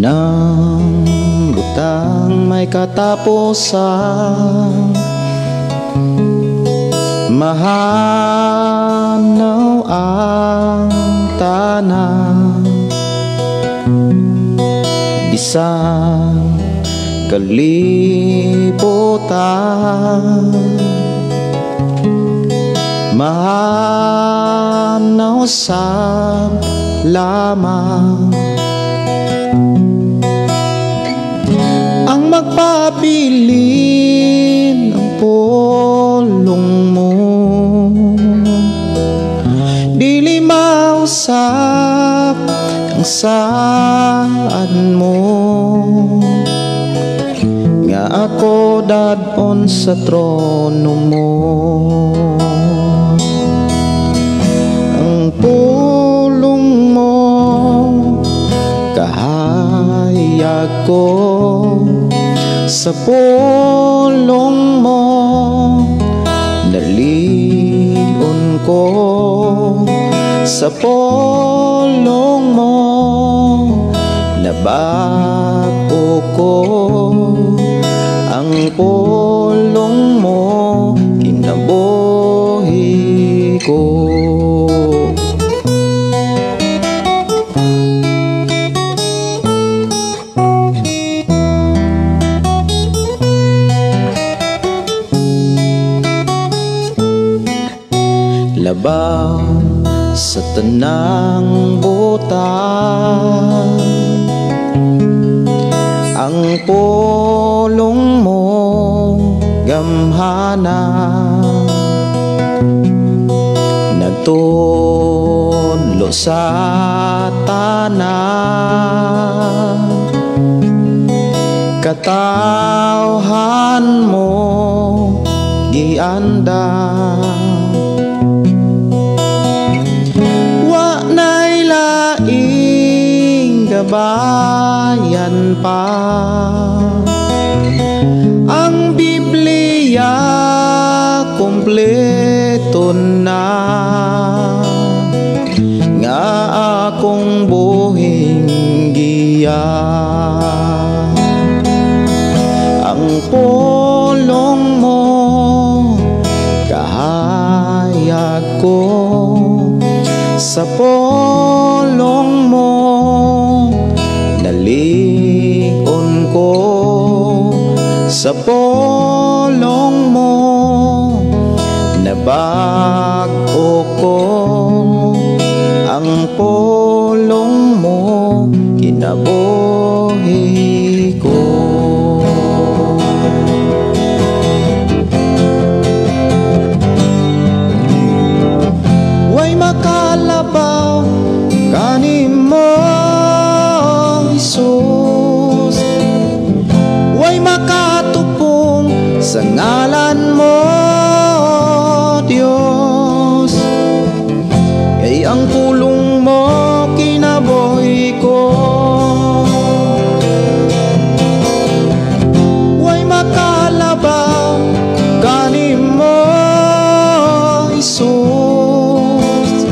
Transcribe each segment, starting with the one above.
Tanang butang may katapusan, mahanaw ang tanan, bisan kalibutan, mahanaw sab lamang ang magpabilin ang pulong mo. Dili mausap ang saan mo, nga ako dadon sa trono mo. Ang pulong mo kahayag ko, sa pulong mo nalion ko, sa pulong mo nabago ko, ang pulong mo kinabuhi ko. Labaw sa tanang butang, ang pulong mo gamhana, nagtudlo sa tanan, katawhan mo giandam. Wa na'y laing gabayan pa, ang Biblia kompleto na, nga akong buhing giya. Ang pulong mo kahayag ko, sa pulong mo nalion ko, sa pulong mo nabago ko, ang pulong mo kinabuhi ko. Way makalabaw kanimo, Hesus, way makatupong sa ngalan mo, Dios. Kay ang pulong mo kinabuhi ko. Way makalabaw kanimo, Hesus,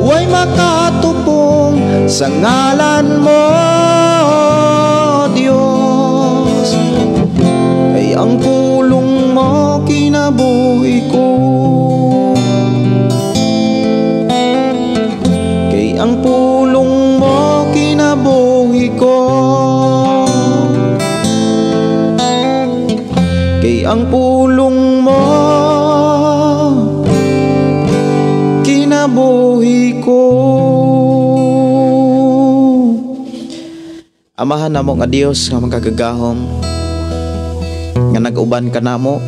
way makatupong sa ngalan mo, Dios. Kay ang pulong mo kinabuhi ko. Kay ang pulong mo kinabuhi ko. Kay ang pulong mo kinabuhi ko. Amahan namo nga Dios nga magagagahom, nga nag-uban ka namo,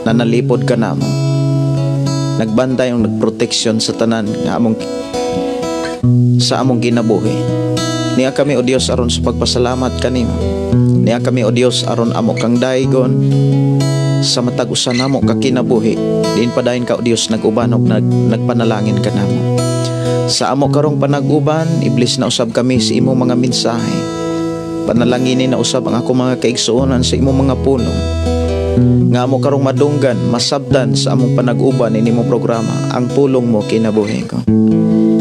na nalipod ka namo, nagbantay ang nagproteksyon sa tanan nga among sa among kinabuhi. Niya kami o Dios aron sa pagpasalamat kanimo. Niya kami o Dios aron amo kang daigon sa matag usa namo ka kinabuhi. Diin padayon ka o Dios nag-uban og nagpanalangin ka namo. Sa amo karong panag-uban, iblis na usab kami sa imong mga mensahe. Panalanginin na usab ang ako mga kaigsuonan sa imong mga pulong. Nga amo karong madunggan, masabdan sa among panag-uban ini mong programa, ang pulong mo kinabuhi ko.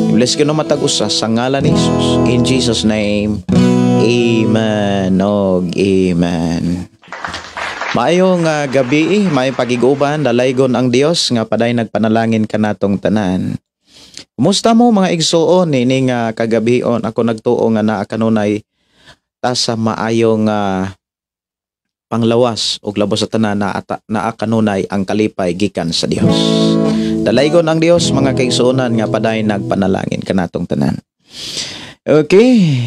Bless ko na matag usa sa ngalan ni Jesus. In Jesus name. Amen og amen. Maayong gabi, maayong pagiguban, dalaygon ang Dios nga paday nagpanalangin kanatong tanan. Kumusta mo mga igsuon ini nga kagabion? Ako nagtuo nga naa kanunay ta sa maayong panglawas ug labos sa tanan naa kanunay ang kalipay gikan sa Dios. Dalaygon ang Dios mga kaigsuonan nga paday nagpanalangin kanatong tanan. Okay.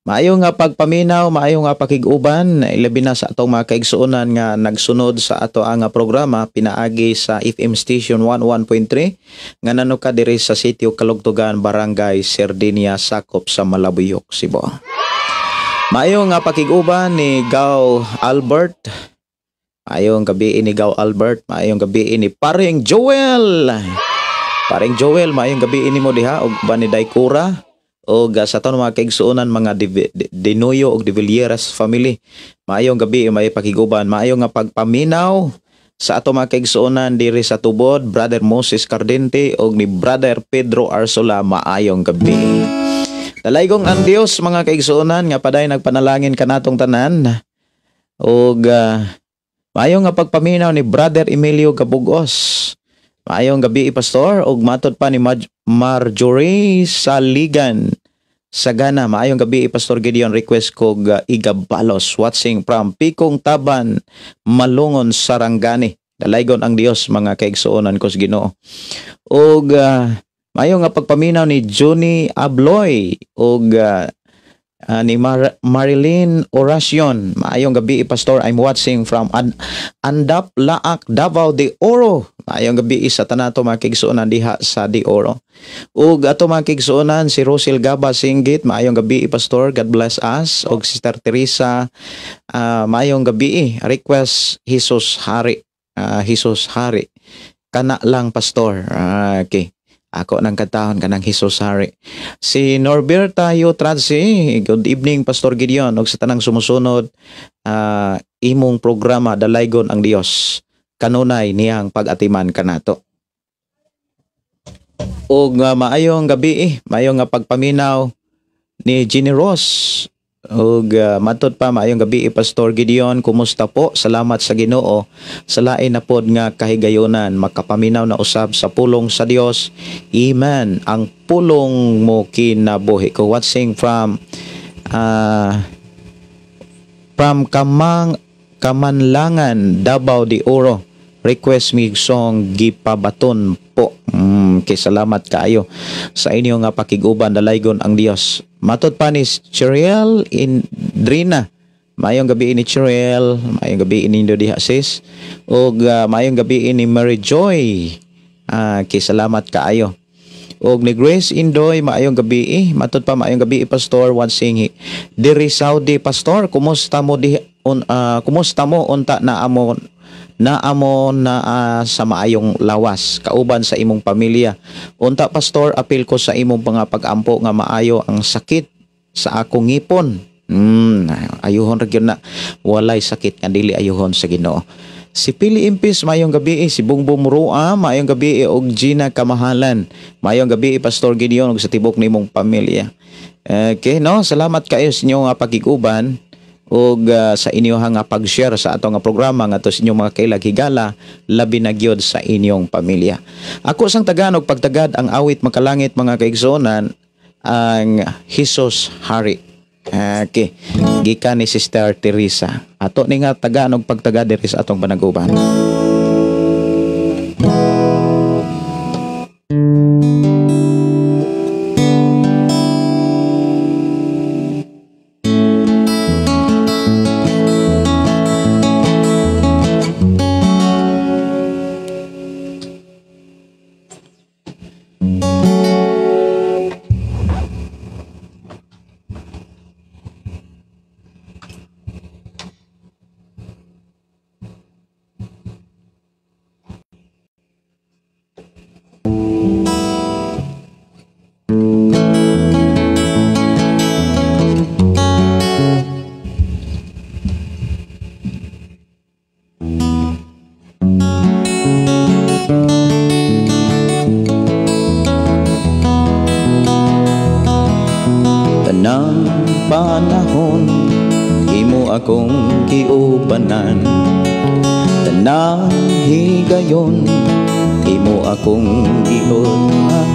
Maayo nga pagpaminaw, maayo nga pakig-uban, ilabi na sa atong mga kaigsuonan nga nagsunod sa ato ang programa pinaagi sa FM station 11.3 nga nanuka diri sa sitio Kalugtugan, Barangay Sardinia, sakop sa Malabuyok, Cebu. Maayo nga pakig-uban ni Gao Albert. Maayong gabi ni Gao Albert, maayong gabi ni Paring Joel. Paring Joel, maayong gabi nimo diha og uban ni Daikura. Og sa aton mga kaigsuonan mga Dinoyo og De Villeras family. Maayong gabi, may pakiguban, maayong nga pagpaminaw sa ato mga kaigsuonan diri sa tubod, Brother Moses Cardente og ni Brother Pedro Arsola, maayong gabi. Dalaygong ang Dios mga kaigsuonan nga paday nagpanalangin kanatong tanan. Og maayong nga pagpaminaw ni Brother Emilio Gabugos. Maayong gabi, Pastor, og matod pa ni Marjorie Saligan Sagana. Maayong gabi, Pastor Gideon, request kog Igabalos, watching from Pikong Taban, Malungon, Sarangani. Dalaygon ang Dios mga kaigsuonan ko sa Ginoo. Og maayong nga pagpaminaw ni Johnny Abloy og ni Marilyn Oracion. Maayong gabi, Pastor, I'm watching from Andap, Laak, Davao de Oro. Maayong gabi sa tanato mga kaigsuonan diha sa de Oro. Ug ato mga kaigsuonan si Rosel Gaba Singgit, maayong gabi, Pastor, God bless us. Og Sister Teresa, maayong gabi, request Jesus Hari. Jesus Hari. Kana lang, Pastor. Okay. Ako nang kantahon kanang Jesus Hari. Si Norberta Yotradsi, good evening Pastor Gideon ug sa tanang sumusunod imong programa, dalaygon ang Dios. Kanunay niyang pag-atiman kanato. Og maayong gabi, maayong nga pagpaminaw ni Jenny Ross. Og matod pa, maayong gabi Pastor Gideon, kumusta po? Salamat sa Ginoo sa lain na pod nga kahigayonan makapaminaw na usab sa pulong sa Dios. Amen. Ang pulong mo kinabuhi ko. Watching from Kamang Kamanlangan, Davao de Oro. Request me song Gipabaton po. Kay salamat kaayo sa inyo nga pakiguban, dalaygon ang Dios. Matod pa ni Cheriel Indrina. Maayong gabi ni Cheriel, maayong gabi nindo diha sis. Og maayong gabi ni Mary Joy. Kay salamat kaayo. Og ni Grace Indoy, maayong gabi. Matod pa, maayong gabi Pastor, watching diri Saudi. Pastor, kumusta mo di kumusta mo unta na amo na sa maayong lawas kauban sa imong pamilya. Unta Pastor, apil ko sa imong mga pag-ampo nga maayo ang sakit sa akong ngipon. Ayuhon ra gyud na, walay sakit nga dili ayuhon sa Ginoo. Si Pili Impis, maayong gabi. Si Bongbong Roa, maayong gabi. Og Gina Kamahalan, maayong gabi Pastor Gideon og sa tibok nimong pamilya. Okay, no, salamat kayo sa inyong pagiguban og sa inyong nga pag-share sa atong nga programa ngadto sa inyong mga kailag higala, labi na gyud sa inyong pamilya. Ako sang tagan og pagtagad ang awit makalangit mga kaigsuonan, ang Jesus Hari. Okay, gikan ni Sister Teresa. Ato ni nga tagaan og pagtagad diri sa atong panaguban. Tanang panahon akong giubanan. Tanang higayon, imo akong giubanan.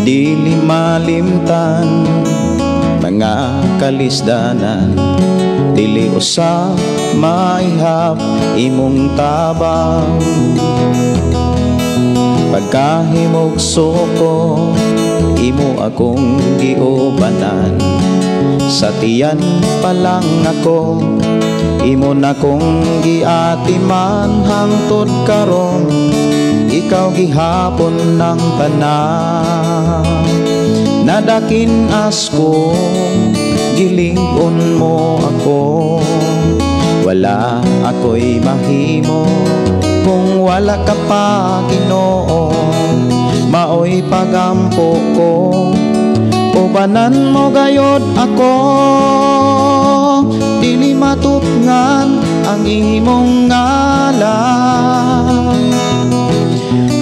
Dili malimtan mga kalisdanan, dili usa maihap imong tabang. Pagkahimugso ko, imo akong giubanan. Sa tiyan pa lang ako, imo na kong giatiman. Hangtod karon, ikaw gihapon ng tanan. Nadakin asko, gilig-on mo ako. Wala ako'y mahimo kung wala ka pa, Ginoo. Maoy pagampo ko, ubanan mo gayod ako. Dili matupngan ang imong ngalan.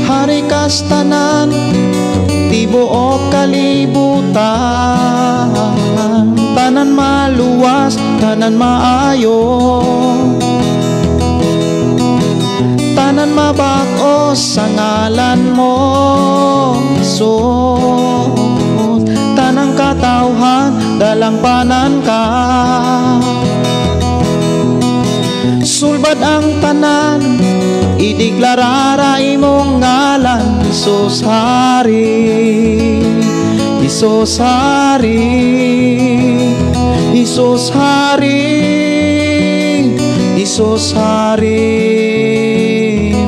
Hari kas tanan, tibuok kalibutan. Tanan maluwas, tanan maayo, tanan mabag-o sa ngalan mo, Jesus. Tanang katawhan, dalangpanan ka. Sulbad ang tanan, ideklarara imong ngalan. Jesus Hari, Jesus Hari, Jesus Hari, Jesus Hari,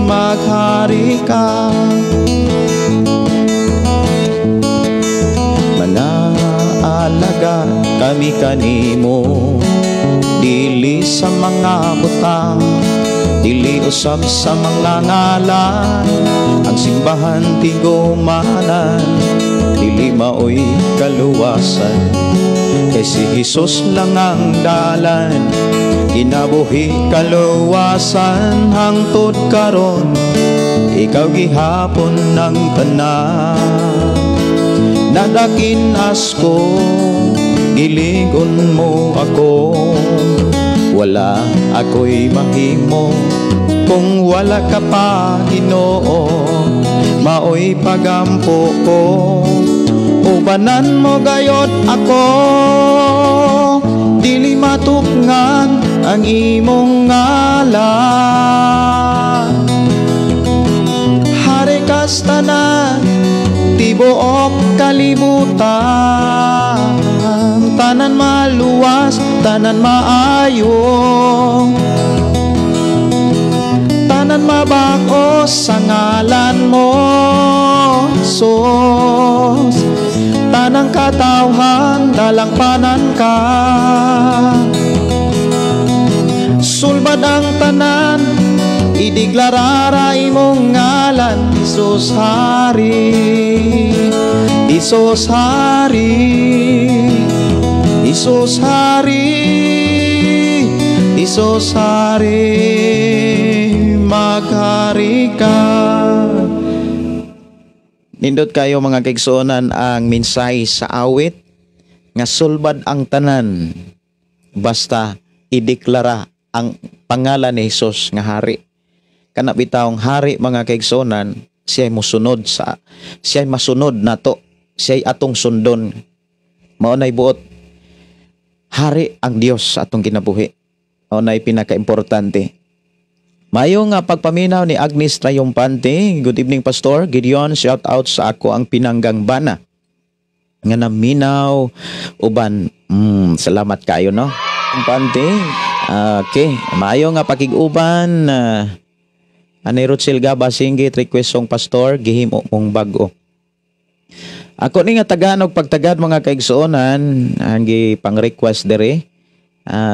maghari ka. Mga alaga kami kanimo, dili sa mga butang, dili usab sa mga ngalan. Ang simbahan tigumanan, dili maoy kaluwasan. Kay si Jesus lang ang dalan, kinabuhi kaluwasan. Hangtod karon, ikaw gihapon ng tanan. Nadakin asko, giligon mo ako. Wala ako'y mahimo kung wala ka pa, Ginoo. Maoy pagampo ko, ubanan mo gayod ako. Dili matukngan ang imong ngalan. Hari kas tanan, tibuok kalibutan. Tanan maluwas, tanan maayo, tanan mabag-o sa ngalan mo, Jesus. Tanang katawhan, dalangpanan ka. Sulbad ang tanan, ideklarara imong ngalan. Jesus Hari, Jesus Hari, Jesus Hari, Jesus Hari, maghari ka. Nindot kayo mga kaigsuonan ang mensahe sa awit nga sulbad ang tanan basta ideklara ang pangalan ni Hesus nga hari. Kana bitawng hari mga kaigsuonan, siya'y mosunod sa, siya'y masunod nato, siya'y atong sundon. Mao nay buot hari ang Dios sa atong kinabuhi. Mao nay pinakaimportante. Mayo nga pagpaminaw ni Agnes Triumpante. Good evening, Pastor Gideon, shout out sa ako ang pinanggang bana nga naminaw uban. Salamat kayo, no. Triumpante. Okay, maayo nga pakig-uban ani Rutzel Gaba singgit request song, Pastor, "Gihimo Mong Bag-o." Ako ni nga tagaan og pagtagad mga kaigsuonan ang gipang-request diri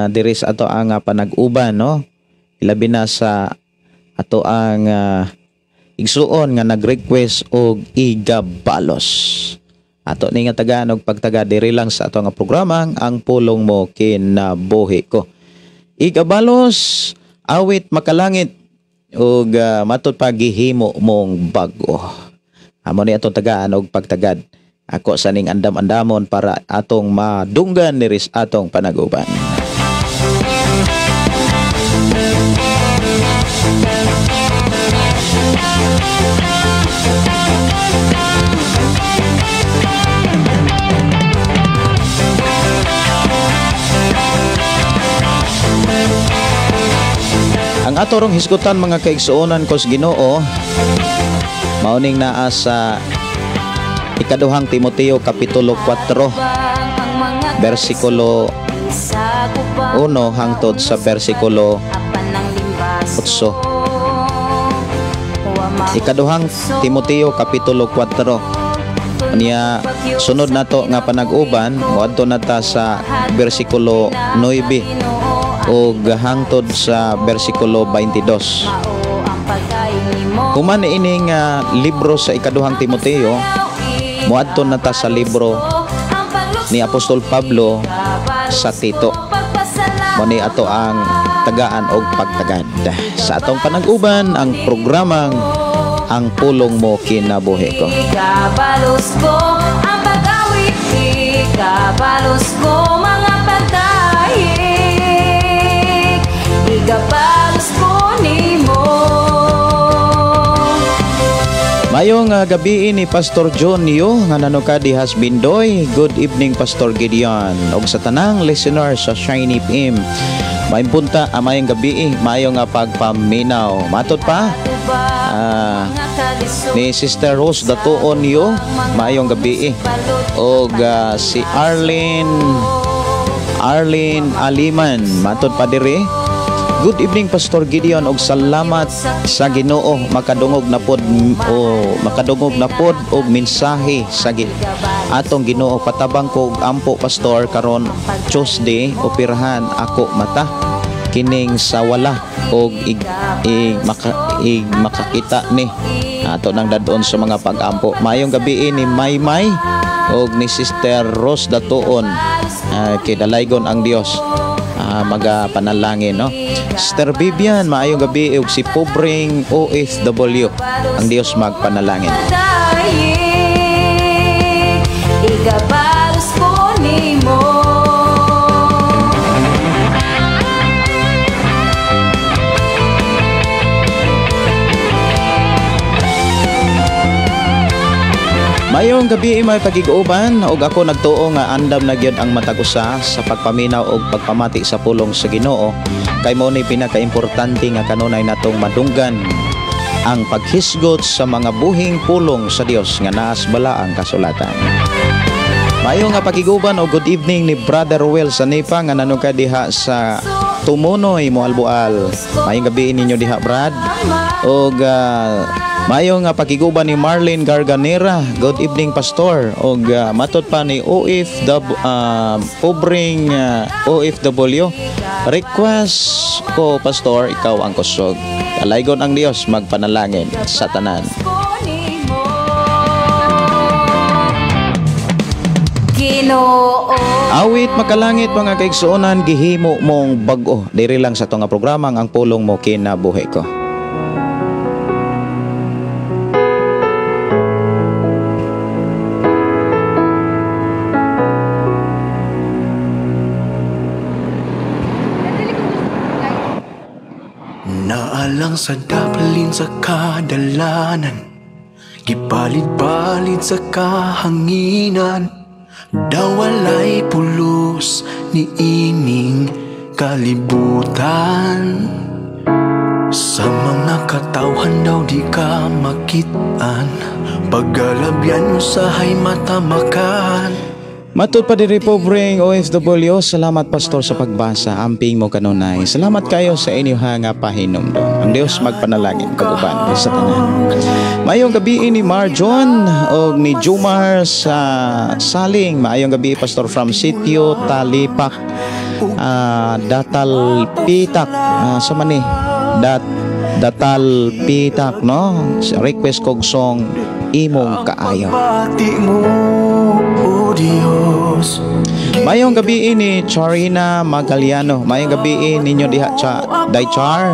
diri sa ato ang panag-uban, no, ilabi na sa ato ang igsuon nga nag-request og "Igabalos". Ato ni nga tagaan og pagtaga diri lang sa ato nga programa "Ang Pulong Mo Kinabuhi Ko". Igabalos, awit "Makalangit" ug matud pa "Gihimo Mong Bag-o". Amo ni atong tagaan og pagtagad. Ako sa ning andam-andamon para atong madunggan diri sa atong panaguban. Ang ato rong hisgutan mga kaigsuonan ko sa Ginoo mauning naa sa Ikaduhang Timoteo kapitulo 4 bersikulo 1 hangtod sa bersikulo 8. Ikaduhang Timoteo kapitulo 4. Unya sunod nato nga panag-uban moadto na ta sa bersikulo 9 og hangtod sa bersikulo 22. Human ining libro sa Ikaduhang Timoteo, moadto na ta sa libro ni Apostol Pablo sa Tito. Mo ni ato ang tagaan og pagtagad. Sa atong panag-uban ang programang Ang Pulong Mo Kinabuhi Ko. Ikabalos ko ang pag-awit, ikabalos ko mga pagtahik, ikabalos ko nimo. Mayong gabi ni Pastor John Yu nga nanuka dihas Bindoy. Good evening Pastor Gideon og sa tanang listener sa Shiny FM. Maimpunta amayong gabi, maayong pagpaminaw. Matod pa ni Sister Rose Datuon Yu, maayong gabi. Og si Arlene Aliman, matod pa diri. Good evening Pastor Gideon og salamat sa Ginoo makadungog na pod o makadungog na pod og mensahe sa atong Ginoo. Patabang ko og ampo Pastor karon Tuesday operahan ako mata kining sa wala og ig makakita ni ato nang dadon sa mga pag-ampo. Maayong gabi ni Maymay og ni Sister Rose Datuon, kay dalaygon ang Dios. Magapanalangin, no? Sister Vivian, maayong gabi ug si pobreng OFW. Ang Dios magpanalangin. Igabalos ko nimo. Mayong gabi may pagig-uban og ako nagtuo nga andam na gyud ang matag usa sa pagpaminaw og pagpamati sa pulong sa Ginoo kay mao ni pinakaimportante nga kanunay natong madunggan ang paghisgot sa mga buhing pulong sa Dios nga naas balaang kasulatan. Mayo nga pagiguban og good evening ni Brother Ruel Sanipa nga nanuka diha sa Tumunoy, Moalboal. Mayong gabi ninyo diha, Brad. Og mayo nga pakiguban ni Marlene Garganera. Good evening Pastor. Og matod pa ni OFW pobreng OFW. Request ko Pastor, ikaw ang kusog. Alaygon ang Dios magpanalangin sa tanan. Ginoo. Awit makalangit mga kaigsuonan, gihimo mong bag-o. Diri lang sa tunga programang Ang Pulong Mo Kinabuhi Ko. Naalang sa daplin sa kadalanan, gipalit-palit sa kahanginan, daw walay pulos ni ining kalibutan. Sa mga katawhan daw di ka makitaan, paggalabyan usahay matamakan. Matod pa diri pobreng OFW, salamat Pastor sa pagbasa. Amping mo kanunay. Salamat kayo sa inyo nga pahinumdom. Ang Dios magpanalangin pag-uban sa tanan. Maayong gabi ni Marjon og ni Jumar sa Saling. Maayong gabi Pastor from Sitio Talipak, Datal Pitak, sa mani Datal Pitak, no? Request kog song Imong Kaayo. Mayong gabi ni Charina Magaliano. Mayong gabi ninyo diha cha Daychar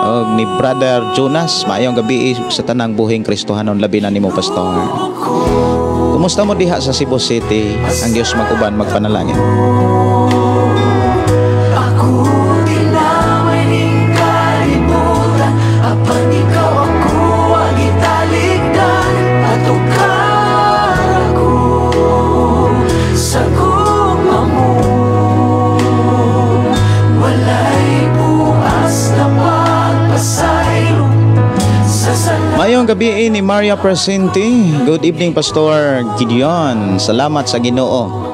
og ni Brother Jonas. Mayong gabi sa tanang buhing Kristohanon, labi na nimo Pastor. Kumusta mo diha sa Cebu City? Ang Dios mag-uban magpanalangin. Ako tinamay ning kalibutan, apan ikaw ako ang italikdan. At gabi ni Maria Presente. Good evening, Pastor Gideon. Salamat sa Ginoo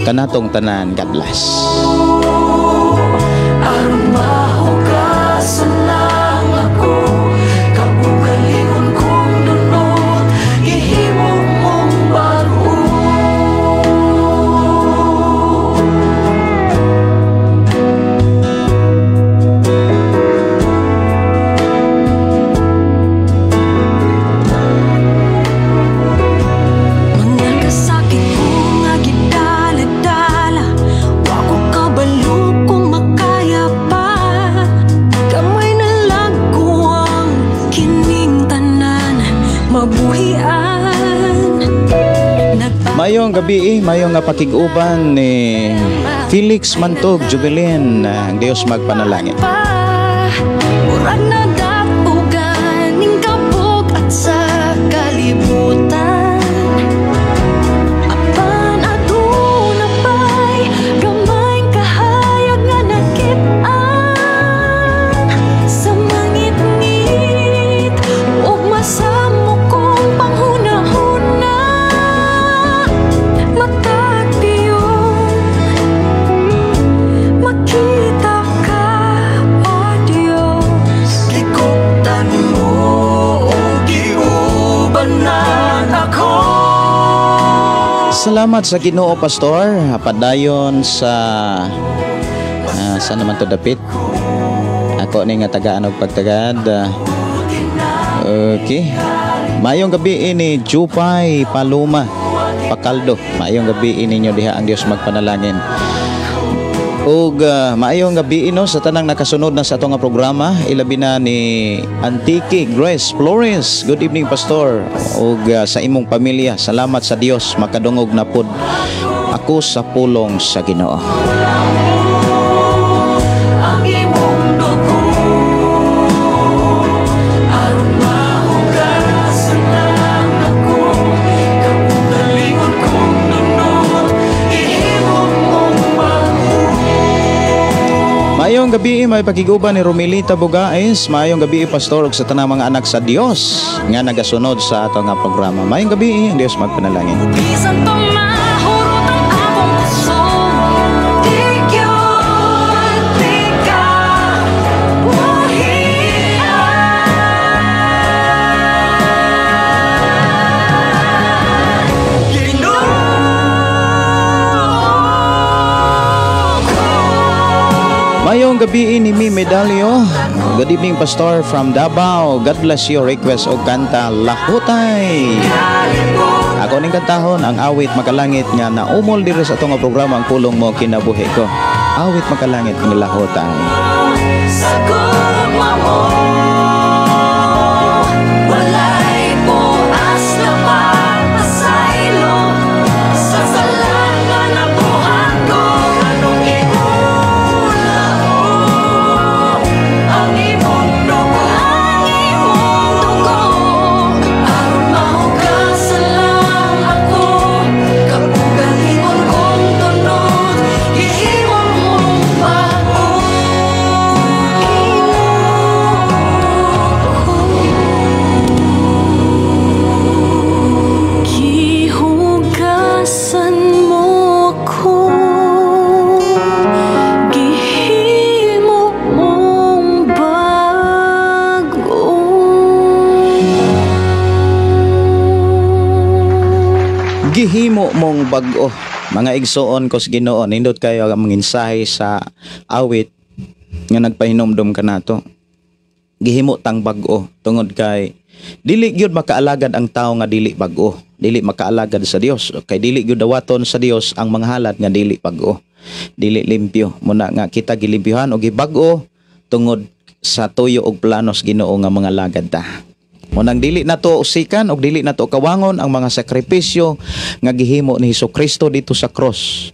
kanatong tanan. God bless. Aron mahugasan lang ako, kaugalingon kong dunot, gihimo mong bag-o. Mga kasakit ko nga gidala-dala, wa ko kabalo kung makaya pa. Gamay na lang ko ang kining tanan mabuhian. Mayong gabi, mayong nga pakig-uban ni Felix Mantog Jubilin. Ang Dios magpanalangin. Murag na datugan ning kabog at sa kalibutan. Apan aduna pa'y gamay kahayag nga nakit-an sa mangitngit ug masamo kong panghuna-huna. Matag diyon makita ka, O Diyos. Gikuptan mo o giubanan ako. Salamat sa Ginoo, Pastor. Padayon sa saan naman to dapit? Ako ni nga tagaan og pagtagad. Okay. Mayong gabi ni Jupay Paloma Pakaldo. Maayong gabi ninyo diha, ang Dios magpanalangin. Ug maayong gabi no sa tanang nakasunod na sa ato nga programa, ilabi na ni Antiki Grace Flores. Good evening, Pastor, ug sa imong pamilya. Salamat sa Dios, makadungog na pod ako sa pulong sa Ginoo. Ang imong dugo, aron mahugasan lang ako, kaugalingon kong dunot, gihimo mong bag-o. Maayong gabi, may pakiguban ni Romilita Bugaes. Maayong gabi, Pastor, ug sa tanang mga anak sa Dios nga nagasunod sa ato nga programa. Maayong gabi, ang Dios magpanalangin. Bisan pa mahurot ang akong kusog, di gyud tika buhian. Ginoo ko. Mayong gabi ni Mi Medalyo. Good evening, Pastor, from Davao. God bless you. Request og kanta Lahutay. Ako ning kantahon ang Awit Makalangit nga naumol diri sa atong programa, Ang Pulong Mo Kinabuhi Ko. Awit Makalangit nga Lahutay. Sa gugma mo, walay puas na pagpasaylo sa sala nga nabuhat ko. Anong iulao ang imong dugo, Ang imong dugo, aron mahugasan lang ako, kaugalingon kong tunod, gihimo mong bag-o. Gihugasan mo ko, gihimo mong bag-o. Gihimo mong bag-o. Mga igsoon ko sa Ginoo, nindot kayo ang mensahe sa awit nga nagpahinomdom kanato. Gihimo tang bag-o tungod kay dili gyud makaalagad ang tawo nga dili bag-o, dili makaalagad sa Dios, kay dili gyud dawaton sa Dios ang mga halad nga dili bag-o, dili limpyo. Muna nga kita gilimpyohan og gibag-o tungod sa tuyo og plano sa Ginoo nga mga lagad ta. Munang dili nato usikan og dili nato kawangon ang mga sakripisyo nga gihimo ni Hesukristo dito sa cross,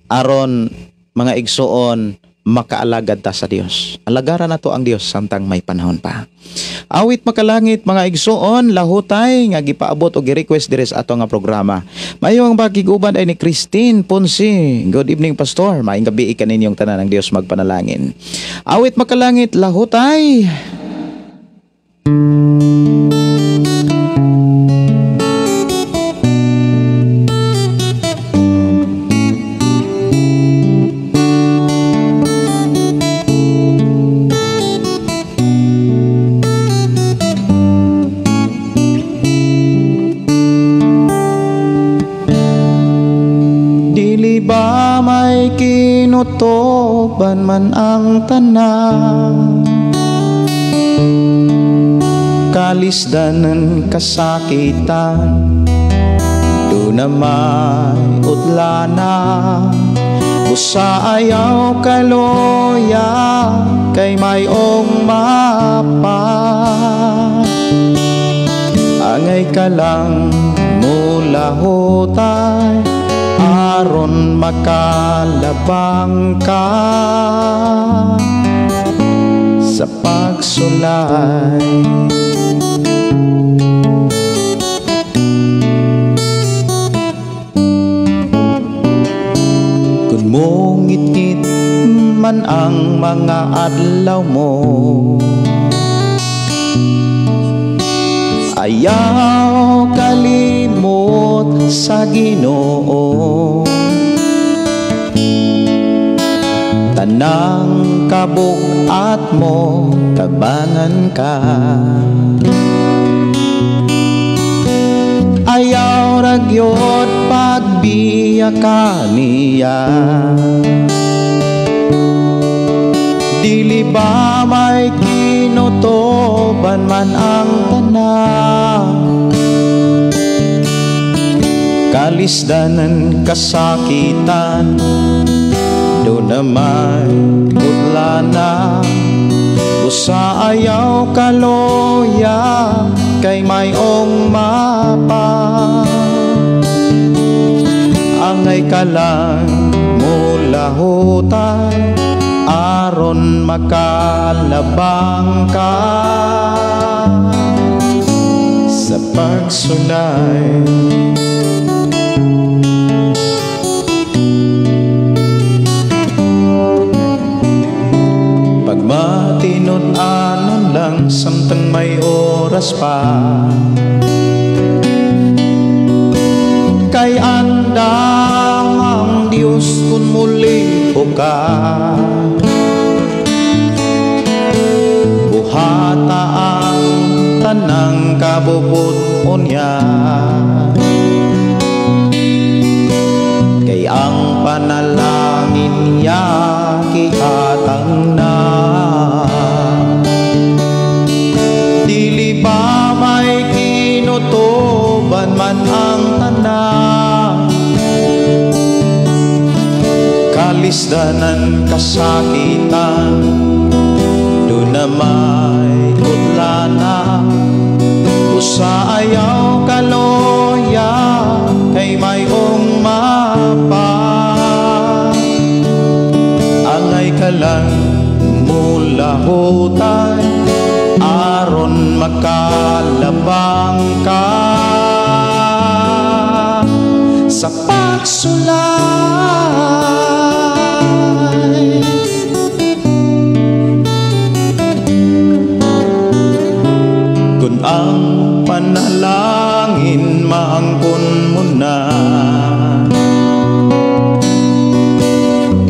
aron mga igsoon makaalagad ta sa Dios. Alagaran nato ang Dios samtang may panahon pa. Awit Makalangit, mga igsoon, Lahutay nga gipaabot og gi-request diri sa ato nga programa. Mayo ang pakiguban ay ni Christine Ponce. Good evening, Pastor. Maayong gabi kaninyong tanan, ang Dios magpanalangin. Awit Makalangit, Lahutay. Dili ba may kinutoban man ang tanan, kalisdanan kasakitan, do na may udlana. Busa ayaw kaloya kay mayong mapa. Angay ka lang mulahutay aron makalabang ka sa pagsulay. Kung mongit-ngit man ang mga adlaw mo, ayaw kalimot sa Ginoo. Tanang kabuk-at mo, tabangan ka. Ayaw ragyod pagbiya ka niya. Dili ba may kinutoban man ang tanan, kalisdanan kasakitan, do na may udlana. Busa ayaw kaloya kay mayong mapa. Angay ka lang mulahutay aron makalabang ka sa pagsulay. Pagmatinud-anon lang samtang may oras pa, kay andam ang Diyos kung muli o ka. Buhata ang tanang kabubut-on niya, kay ang panalangin niya kihatang na. Dili ba may kinutoban man ang tanan, kalisdanan kasakitan, do na may udlana. Busa ayaw kaloya kay mayong mapa. Angay ka lang mulahutay aron makalabang ka sa pagsulay. Kung ang panalangin maangkon mo na,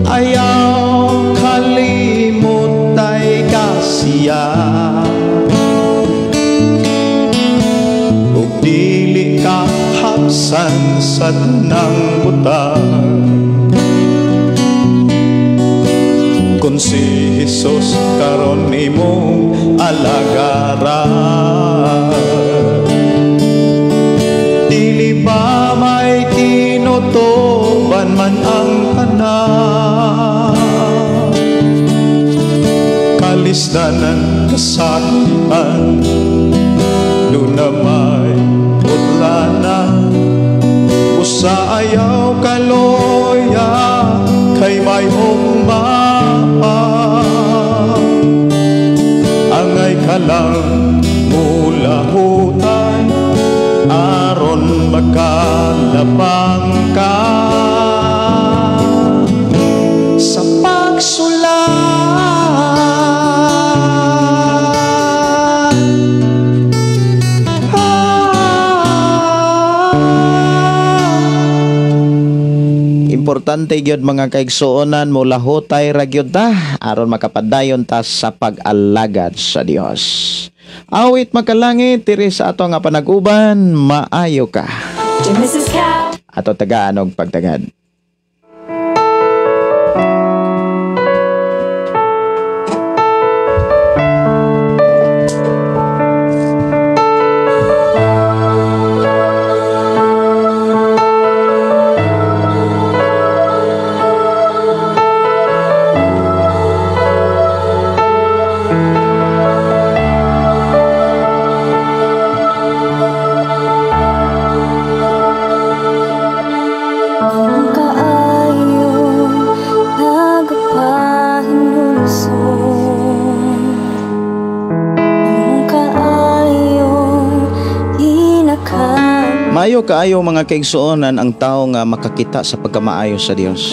ayaw kalimot ay kasiya. Ug dili ka hapsan sa tanang butang, kun si Jesus karon imong alagaran. Dili ba may kinutoban man ang tanan, kalisdanan kasakitan, do na may udlana. Busa ayaw kaloya kay mayong mapa. Angay ka lang mulahutay aron makalabang ka sa pagsulay. Importante gyud mga kaigsuonan, mulahutay ra gyud ta aron makapadayon ta sa pag-alagad sa Dios. Awit makalangit diri sa ato nga panag-uban, maayo ka. Dear Mrs. Cow. Ato tagaan og pagtagad. Maayo kaayo, mga kaigsuonan, ang tao nga makakita sa pagkamaayo sa Dios.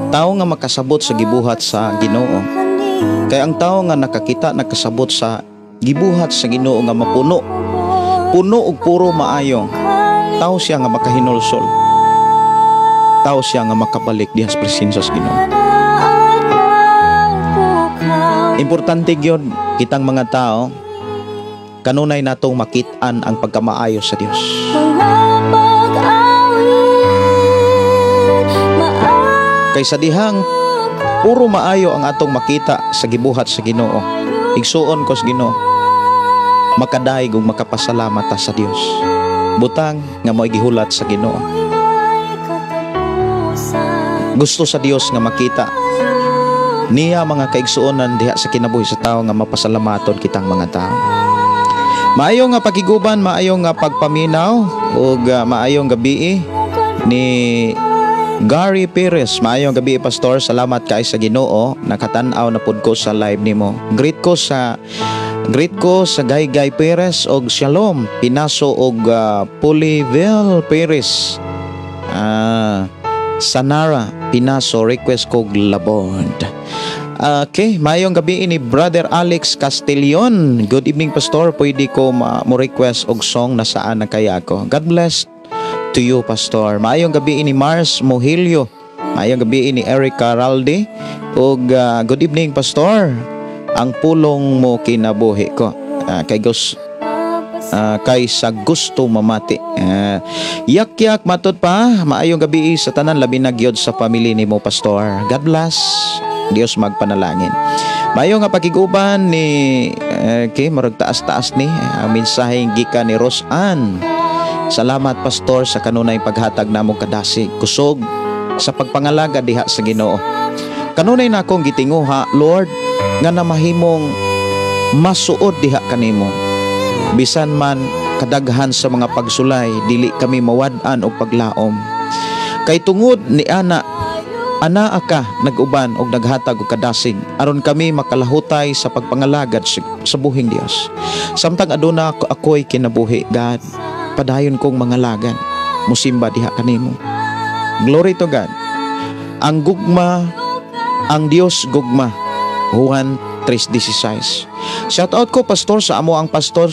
Tao nga makasabot sa gibuhat sa Ginoo. Kay ang tao nga nakakita, nakasabot sa gibuhat sa Ginoo nga mapuno, puno og puro maayo, tao siya nga makahinulsol. Tao siya nga makabalik diha sa presensya sa Ginoo. Importante gyud kitang mga tao kanunay natong makit-an ang pagkamaayo sa Dios. Mga pag-awit. Kay sa dihang puro maayo ang atong makita sa gibuhat sa Ginoo, igsuon ko sa Ginoo, makadayeg ug makapasalamat ta sa Dios. Butang nga mo'y gihulat sa Ginoo. Gusto sa Dios nga makita niya, mga kaigsuonan, diha sa kinabuhi sa tao nga mapasalamaton kitang mga tao. Maayo nga pakiguban, maayo nga pagpaminaw ug maayong gabi ni Gary Perez. Maayong gabi, Pastor. Salamat kay sa Ginoo. Nakatan-aw na pud ko sa live nimo. Greet ko sa Gaygay Perez og Shalom Pinaso og Puliville Perez. Sanara Pinaso, request kog "Labod." Okay, maayong gabi ni Brother Alex Castillon. Good evening, Pastor. Pwede ko mo request og song "Nasaan na Kaya Ako"? God bless to you, Pastor. Maayong gabi ni Mars Mohilio. Maayong gabi ni Erica Raldi. Ug good evening, Pastor. "Ang Pulong Mo Kinabuhi Ko." Kay sa gusto mamati. Yak yak matud pa, maayong gabi sa tanan, labi na gyud sa family nimo, Pastor. God bless. Dios magpanalangin. Maayo nga pakiguban ni, okay, murag taas-taas ni ang mensaheng gikan ni Rosan. Salamat, Pastor, sa kanunay paghatag namong kadasig, kusog sa pagpangalaga diha sa Ginoo. Kanunay na akong gitinguha, Lord, nga namahimong masuod diha kanimo. Bisan man kadaghan sa mga pagsulay, dili kami mawad-an og paglaom. Kay tungod ni ana, anaa ka nag-uban og naghatag og kadasig aron kami makalahutay sa pagpangalagad sa buhing Dios. Samtang aduna ako ako'y kinabuhi, God, padayon kong mangalagan, musimba diha kanimo. Glory to God. Ang gugma, ang Dios gugma. Juan 3:16. Shout out ko, Pastor, sa amo ang pastor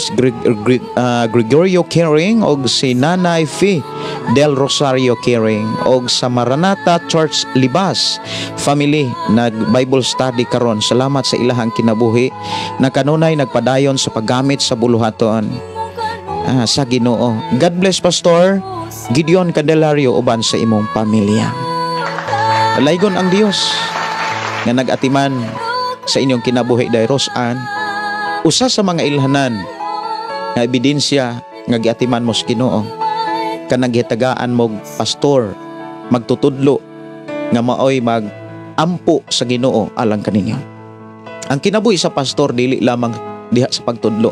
Gregorio Caring og si Nanay Fi del Rosario Caring og sa Maranatha Church Libas family, nag Bible study karon. Salamat sa ilahang kinabuhi na kanunay nagpadayon sa paggamit sa buluhaton sa Ginoo. God bless, Pastor Gideon Candelario, uban sa imong pamilya. Laygon ang Dios nga nag-atiman sa inyong kinabuhi day, Rosan. Usa sa mga ilhanan nga ebidensya nga giatiman mo sa Ginoo, kanang gihatagaan mo pastor magtutudlo nga maoy mag ampo sa Ginoo alang kaninyo. Ang kinabuhi sa pastor dili lamang diha sa pagtudlo,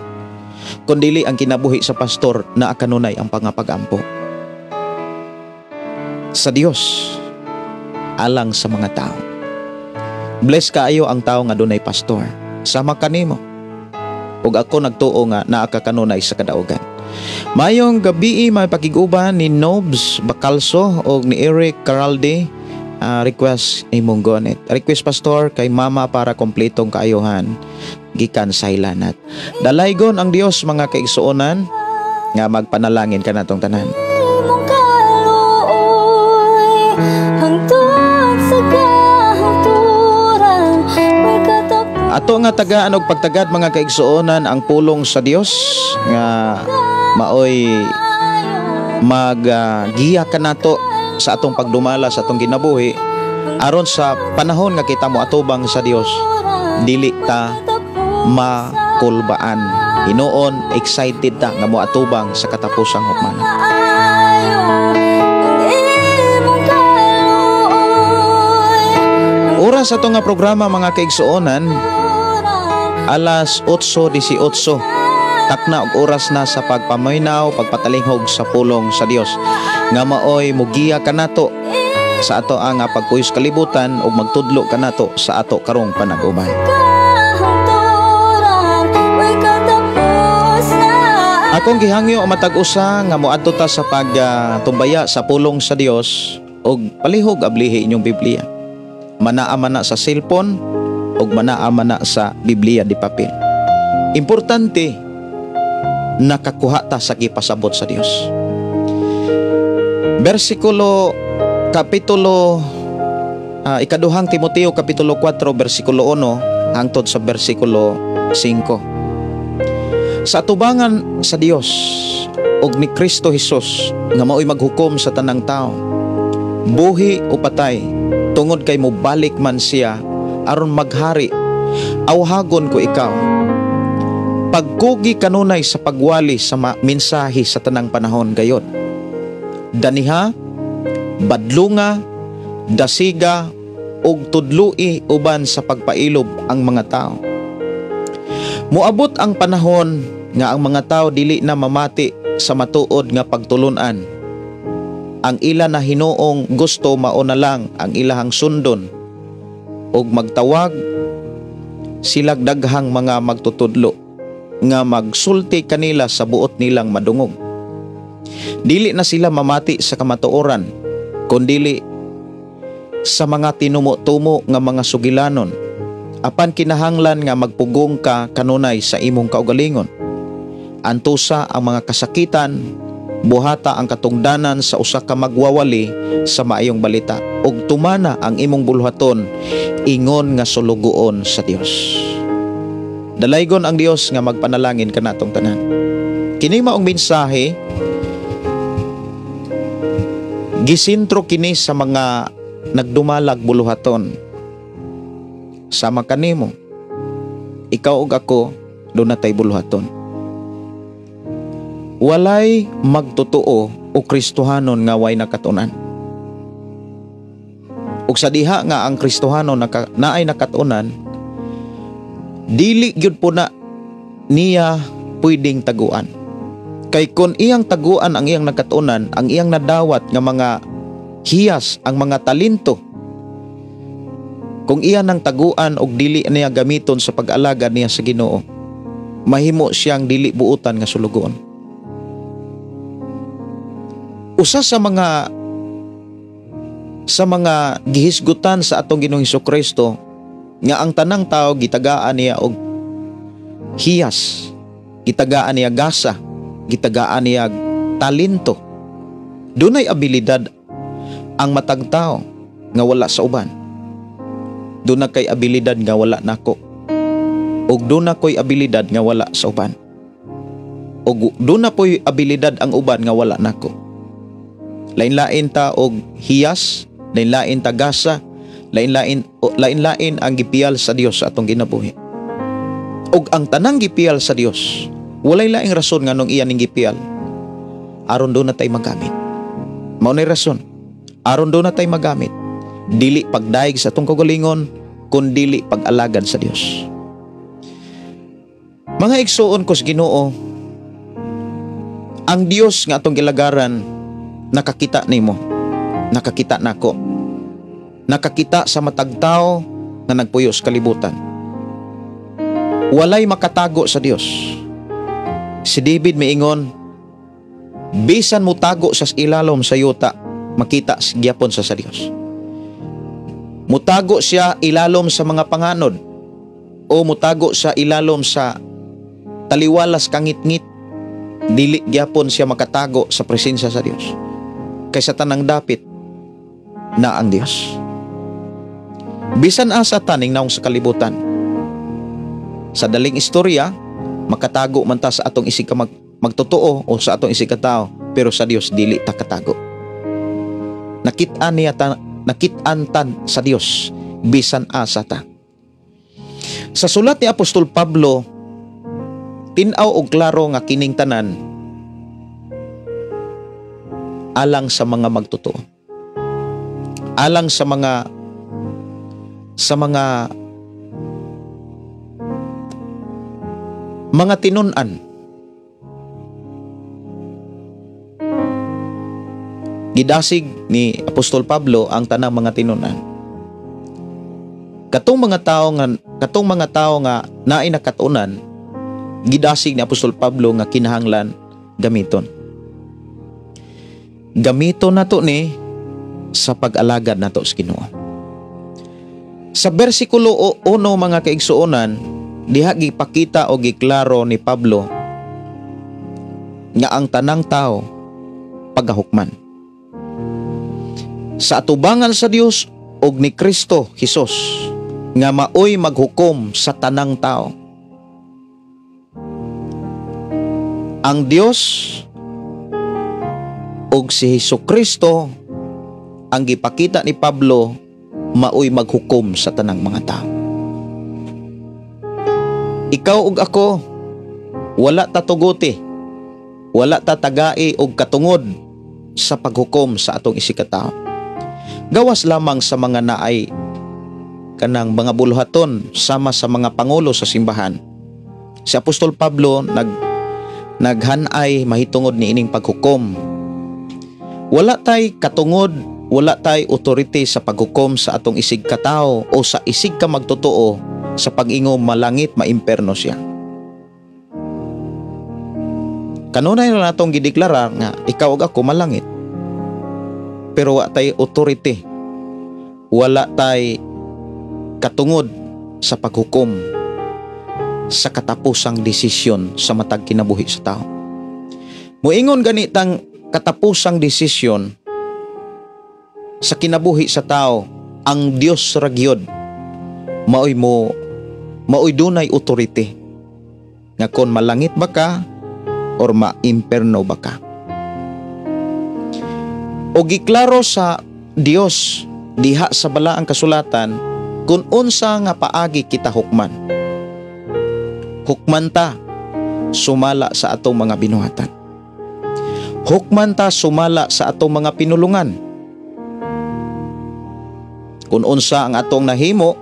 kundili ang kinabuhi sa pastor na kanunay ang pangapagampo sa Dios alang sa mga tao. Bless kaayo ang tao nga dunay pastor. Sama kanimo. Ug ako nagtuo nga naa ka kanunay sa kadaugan. Mayong gabi, may pakiguban ni Nobs Bacalso og ni Eric Caralde. Request imong gonit. Request, Pastor, kay Mama para kompletong kaayuhan gikan sa hilanat. Dalaygon ang Dios, mga kaigsuonan, nga magpanalangin kanatong tanan. Imong kaluoy hangtod sa kahangturan may katapos. Ato nga tagaan og pagtagad, mga kaigsuonan, ang pulong sa Dios nga maoy maggiya kanato sa atong pagdumala sa atong kinabuhi aron sa panahon nga kita mo atubang sa Dios, dili ta makulbaan. Hinuon excited ta nga moatubang sa katapusang hukman. Maayo ang imong kaluoy. Oras ato nga programa, mga kaigsuonan, alas 8:18. Takna og oras na sa pagpaminaw, pagpatalinghog sa pulong sa Dios nga maoy mugiya kanato sa ato ang pagpuyos kalibutan ug magtudlo kanato sa ato karong panag-uban. Kahangturan may katapusan. Akong gihangyo ang matag usa nga moadto ta sa pagtumbaya sa pulong sa Dios og palihog ablihi inyong Biblia. Manaa man na sa cellphone ug manaa man na sa Biblia di papel. Importante nakakuha ta sa gipasabot sa Dios. Bersikulo kapitulo Ikaduhang Timoteo kapitulo 4 bersikulo 1 hangtod sa bersikulo 5. Sa atubangan sa Dios ug ni Kristo Hesus nga maoy maghukom sa tanang tao, buhi o patay, tungod kay mobalik man siya aron maghari, awhagon ko ikaw. Pagkugi kanunay sa pagwali sa mensahe sa tanang panahon gayod. Daniha, badlunga, dasiga ug tudloi uban sa pagpailob ang mga tao. Moabot ang panahon nga ang mga tao dili na mamati sa matuod nga pagtulunan. Ang ila na hinuong gusto mao na lang ang ilahang sundon ug magtawag silag daghang mga magtutudlo nga magsulti kanila sa buot nilang madungog. Dili na sila mamati sa kamatuoran kundili sa mga tinumo-tumo nga mga sugilanon. Apan kinahanglan nga magpugong ka kanunay sa imong kaugalingon. Antusa ang mga kasakitan, buhata ang katungdanan sa usa ka magwawali sa maayong balita ug tumana ang imong buluhaton ingon nga sulugoon sa Dios. Dalaygon ang Dios nga magpanalangin kanatong tanan. Kini maong mensahe gisintro kini sa mga nagdumalag buluhaton. Sama kanimo, ikaw ug ako duna tay buluhaton. Walay magtotoo o Kristohanon nga way nakatunan. Ug sa diha nga ang Kristohanon naay nakatunan, dili gyud po na niya pwedeng taguan. Kay kon iyang taguan ang iyang nakatunan, ang iyang nadawat nga mga hiyas, ang mga talento, kung iya nang taguan og dili niya gamiton sa pag-alagad niya sa Ginoo, mahimo siyang dili buutan nga sulugoon. Usa sa mga gihisgutan sa atong Ginoong Hesukristo nga ang tanang tao gitagaan niya og hiyas, gitagaan niya gasa, gitagaan niya talento. Dunay abilidad ang matag tao nga wala sa uban. Doon na kay abilidad nga wala nako. Og doon na ko'y abilidad nga wala sa uban. Og doon na po'y abilidad ang uban nga wala nako. Lain-lain ta og hiyas, lain-lain ta gasa, lain-lain ang gipiyal sa Dios sa atong ginabuhi. Og ang tanang gipiyal sa Dios, walay laing rason nganong iya ning gipiyal. Aron doon na tay magamit. Mao nay rason. Aron doon na tay magamit. Dili pagdaig sa atong kaugalingon, kun dili pag-alagad sa Dios. Mga igsuon ko sa Ginoo, ang Dios nga atong gilagaran nakakita nimo, nakakita nako, nakakita sa matag tawo nga nagpuyo sa kalibutan. Walay makatago sa Dios. Si David miingon, bisan mo tago sa ilalom sa yuta, makita gyapon sa Dios. Mutago siya ilalom sa mga panganod o mutago sa ilalom sa taliwalas kangitngit, dili gyapon siya makatago sa presensya sa Dios. Kaysa tanang dapit na ang Dios. Bisan asa taning naong sa kalibutan. Sa daling istorya, makatago man ta sa atong isig ka magtotoo o sa atong isig ka tao, pero sa Dios dili ta katago. Nakit-an niya ta, nakit-an tan sa Dios bisan asa ta. Sa sulat ni Apostol Pablo, tin-aw og klaro nga kining tanan alang sa mga magtotoo. Alang sa mga mga tinun-an. Gidasig ni Apostol Pablo ang tanang mga tinun-an. Katong mga tao nga naay nakatunan, gidasig ni Apostol Pablo nga kinahanglan gamiton? Gamiton nato ni sa pag-alagad nato sa Ginoo. Sa bersikulo 1, mga kaigsuonan, diha gipakita o giklaro ni Pablo nga ang tanang tao pagahukman sa atubangan sa Dios og ni Kristo Hesus nga maoy maghukom sa tanang tao. Ang Dios og si Hesus Kristo ang gipakita ni Pablo maoy maghukom sa tanang mga tao. Ikaw ug ako wala ta tuguti, wala ta tagai og katungod sa paghukom sa atong isikatao. Gawas lamang sa mga naay kanang mga buluhaton sama sa mga pangulo sa simbahan. Si Apostol Pablo naghanay mahitungod ni ining paghukom. Wala tay katungod, wala tay authority sa paghukom sa atong isig katao o sa isig ka magtotoo sa pag-ingo malangit maimperno siya. Kanunay na natong gideklara nga ikaw ug ako malangit. Pero wa tay authority, wala tay katungod sa paghukom sa katapusang desisyon sa matag kinabuhi sa tao. Moingon ganitang katapusang desisyon sa kinabuhi sa tao, ang Dios ra gyud maoy mo maoy dunay authority nga kon malangit ba ka or maimperno ba ka. O giklaro sa Dios diha sa balaang kasulatan kung unsa nga paagi kita hukman. Hukman ta sumala sa atong mga binuhatan. Hukman ta sumala sa atong mga pinulungan. Kung unsa ang atong nahimo,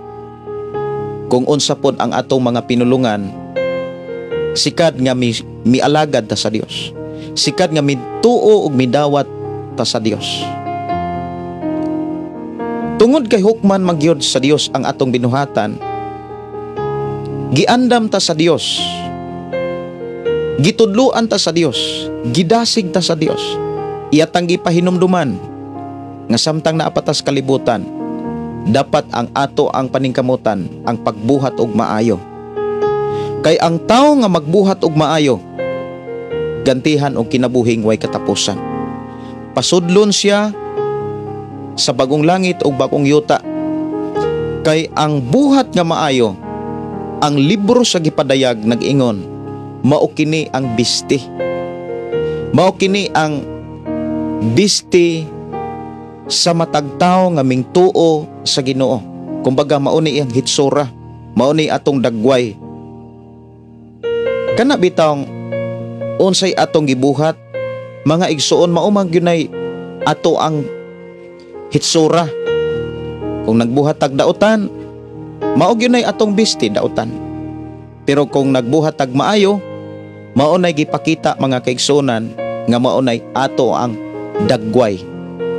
kung unsa pod ang atong mga pinulungan, sikad nga mialagad ta sa Dios. Sikad nga mituo ug midawat ta sa Dios. Tungod kay hukman magyod sa Dios ang atong binuhatan, giandam ta sa Dios, gitudluan ta sa Dios, gidasig ta sa Dios. Iyatang gipahinumduman nga samtang naapatas kalibutan, dapat ang ato ang paningkamutan ang pagbuhat og maayo. Kay ang tawo nga magbuhat og maayo, gantihan og kinabuhing way katapusan. Pasudlon siya sa bagong langit ug bagong yuta. Kay ang buhat nga maayo, ang libro sa gipadayag nag-ingon, mao kini ang bisti. Mao kini ang bisti sa matag tawo nga mingtuo sa Ginoo. Kumbaga mao ni ang hitsura, mao ni atong dagway. Kana bitawng unsay atong gibuhat, mga igsuon, mao man gyunay ato ang hitsura. Kung nagbuhat tag dautan, mao gyunay atong bisti dautan. Pero kung nagbuhat tag maayo, mao nay gipakita, mga kaigsuonan, nga mao nay ato ang dagway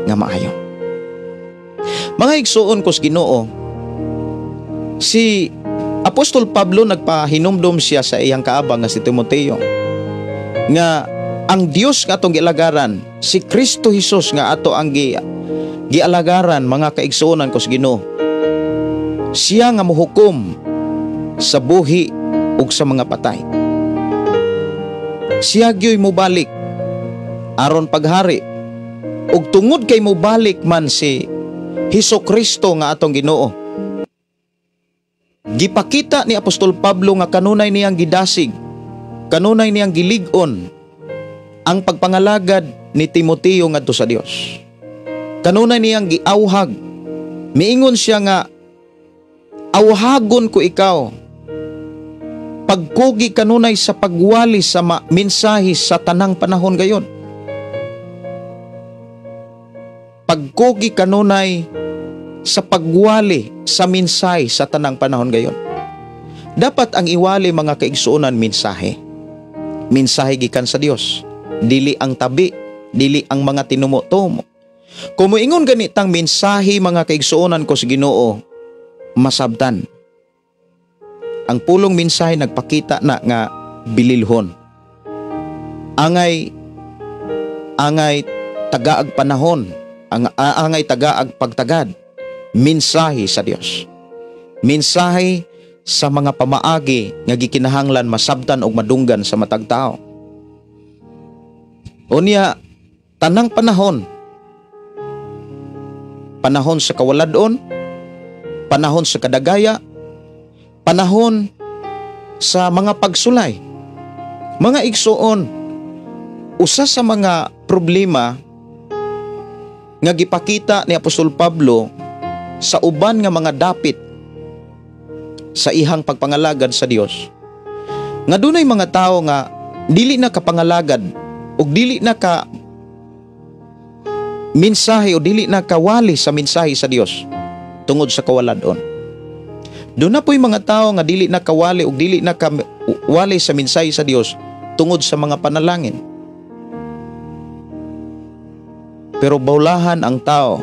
nga maayo. Mga igsuon ko sa Ginoo, si Apostol Pablo nagpahinumdom siya sa iyang kaabang nga si Timoteo nga ang Dios nga atong gialagaran, si Kristo Hesus nga ato ang gialagaran, mga kaigsuonan ko sa Ginoo, siya nga mohukom sa buhi ug sa mga patay. Siya gyoy mobalik aron paghari, ug tungod kay mobalik man si Hesus Kristo nga atong Ginoo, gipakita ni Apostol Pablo nga kanunay niyang gidasig, kanunay niyang gilig-on ang pagpangalagad ni Timoteo ngadto sa Dios. Kanunay niyang giawhag. Miingon siya nga, awhagon ko ikaw, pagkugi kanunay sa pagwali sa mensahe sa tanang panahon gayon. Pagkugi kanunay sa pagwali sa mensahe sa tanang panahon gayon. Dapat ang iwali, mga kaigsuonan, mensahe. Mensahe gikan sa Dios. Dili ang tabi, dili ang mga tinumo-tumo. Kung moingon ganitang mensahe, mga kaigsuonan ko sa Ginoo, masabtan. Ang pulong mensahe nagpakita na nga bililhon. Angay angay tagaag panahon, ang angay tagaag pagtagad, mensahe sa Dios. Mensahe sa mga pamaagi nga gikinahanglan masabtan og madunggan sa matag tao. Unya, tanang panahon, panahon sa kawaladon, panahon sa kadagaya, panahon sa mga pagsulay. Mga igsuon, usa sa mga problema nga gipakita ni Apostol Pablo sa uban nga mga dapit sa ihang pagpangalagad sa Dios, nga dunay mga tawo nga dili na kapangalagad ug dili na ka mensahe o dili na kawali sa mensahe sa Dios tungod sa kawaladon. Doon na po'y mga tao nga dili na kawali ug dili na kawali sa mensahe sa Dios tungod sa mga panalangin. Pero bawlahan ang tao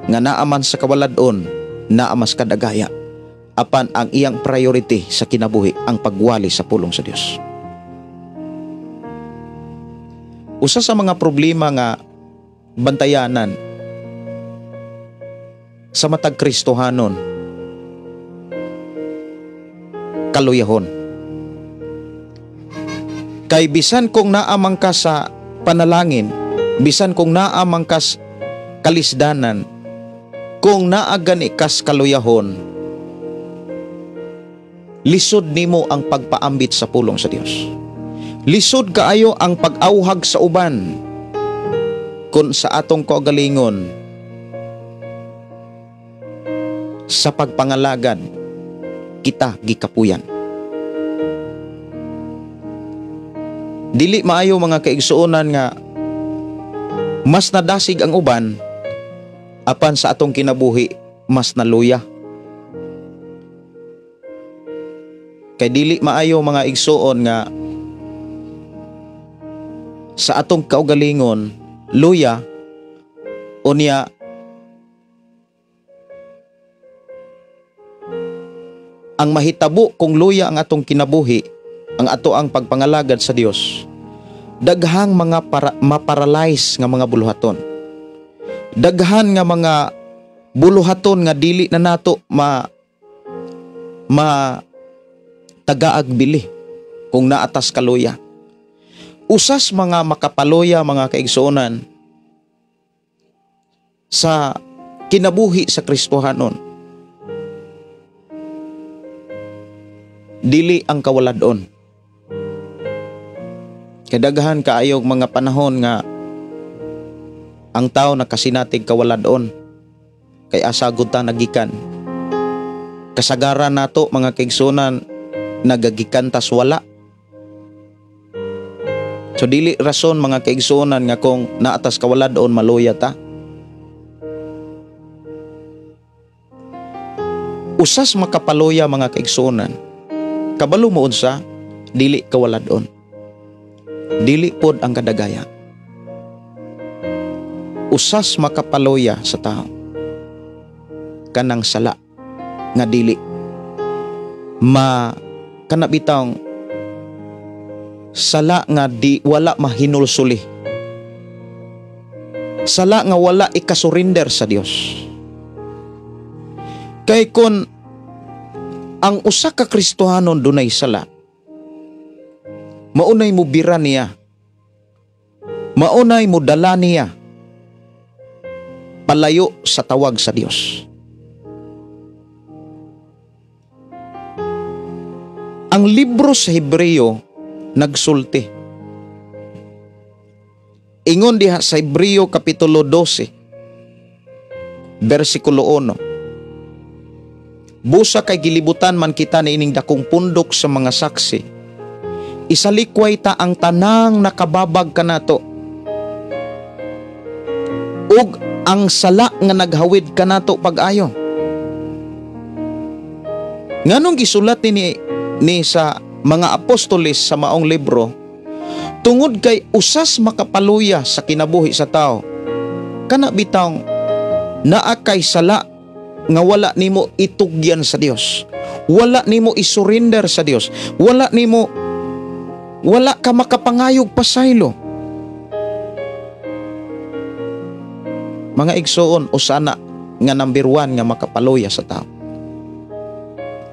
nga naaman sa kawaladon, naamas kadagaya, apan ang iyang priority sa kinabuhi ang pagwali sa pulong sa Dios. Usa sa mga problema nga bantayanan sa matag Kristohanon, kaluyahon. Kay bisan kung naamang ka sa panalangin, bisan kung naamang ka sa kalisdanan, kung naagani kas kaluyahon, lisod nimo ang pagpaambit sa pulong sa Dios. Lisod kaayo ang pag-awhag sa uban kung sa atong kaugalingon sa pagpangalagad kita gikapuyan. Dili maayo, mga kaigsuonan, nga mas nadasig ang uban apan sa atong kinabuhi mas naluya. Kay dili maayo, mga igsuon, nga sa atong kaugalingon luya, unya ang mahitabo kung luya ang atong kinabuhi, ang ato ang pagpangalagad sa Dios, daghang mga maparalyze nga mga buluhaton, daghan nga mga buluhaton nga dili na nato ma ma tagaag bili kung naatas kaluya. Usas mga makapaluya, mga kaigsuonan, sa kinabuhi sa Kristohanon, dili ang kawaladon. Kadaghan kaayog mga panahon nga ang tao nakasinatig kawaladon kay asa gud ta nagikan. Kasagaran nato, mga kaigsuonan, nagagikan tas wala. So dili rason, mga kaigsuonan, nga kung naatas kawaladon maluya ta. Usas makapaluya, mga kaigsuonan, kabalo mo unsa? Dili kawaladon, dili pod ang kadagaya. Usas makapaluya sa tao kanang sala nga dili ma kana bitawng sala nga di wala mahinulsuli, sala nga wala ikasurrender sa Dios. Kay kon ang usa ka Kristohanon dunay sala, maunay mo bira niya, maunay mo dala niya palayo sa tawag sa Dios. Ang libro sa Hebreo nagsulti. Ingon diha sa Hebreo kapitulo 12 bersikulo 1. "Busa kay gilibutan man kita niining dakong pundok sa mga saksi, isalikway ta ang tanang nakababag kanato ug ang sala nga naghawid kanato pag-ayo." Nganong gisulat ni sa mga apostoles sa maong libro? Tungod kay usas makapaluya sa kinabuhi sa tao kana bitawng naa kay sala nga wala nimo itugyan sa Dios, wala nimo isurrender sa Dios, wala nimo Wala ka makapangayog pasaylo. Mga igsoon, usana nga number 1 nga makapaluya sa tao.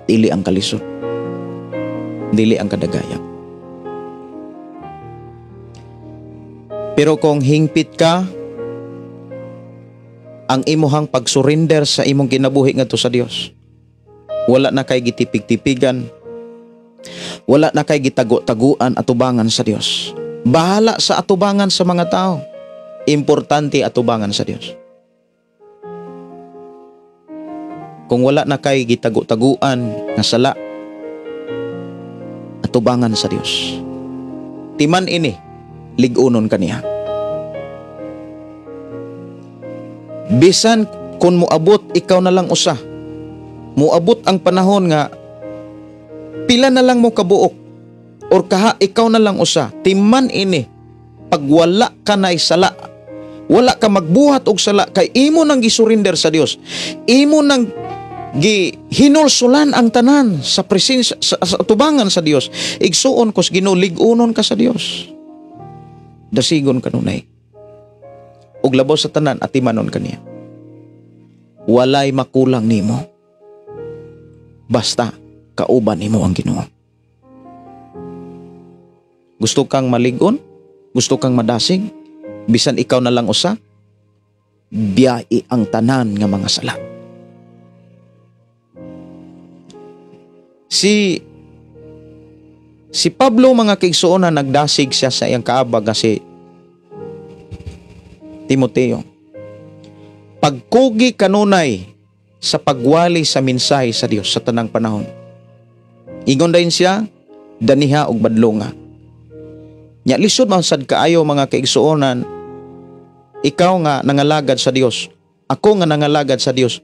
Dili ang kalisod. Dili ang kadagaya. Pero kung hingpit ka, ang imuhang pagsurrender sa imong kinabuhi ngadto sa Dios, wala na kay gitipig-tipigan, wala na kay gitago-taguan atubangan sa Dios. Bahala sa atubangan sa mga tao, importante atubangan sa Dios. Kung wala na kay gitago-taguan nga sala, atubangan sa Dios. Timan ini, lig-unon kaniya. Bisan kung moabot ikaw na lang usa, moabot ang panahon nga pila na lang mo kabuok or kaha ikaw na lang usa, timan ini, pag wala ka na sala, wala ka magbuhat og sala, kay imo nang gisurrender sa Dios, imo nang gihinulsulan ang tanan sa presensya sa atubangan sa Dios. Igsuon kos Ginoo, lig-unon ka sa Dios, dasigon kanunay, ug labaw sa tanan atimanon kaniya. Walay makulang nimo, basta kauban nimo ang Ginoo. Gusto kang maligon, gusto kang madasig, bisan ikaw na lang usa, biyai ang tanan nga mga sala. Si Pablo, mga kaigsuonan, nagdasig siya sa iyang kaabag nga si Timoteo. Pagkugi kanunay sa pagwali sa mensahe sa Dios sa tanang panahon. Ingon dayon siya, daniha og badlonga. Nya lisod man sad kaayo, mga kaigsuonan, ikaw nga nangalagad sa Dios, ako nga nangalagad sa Dios,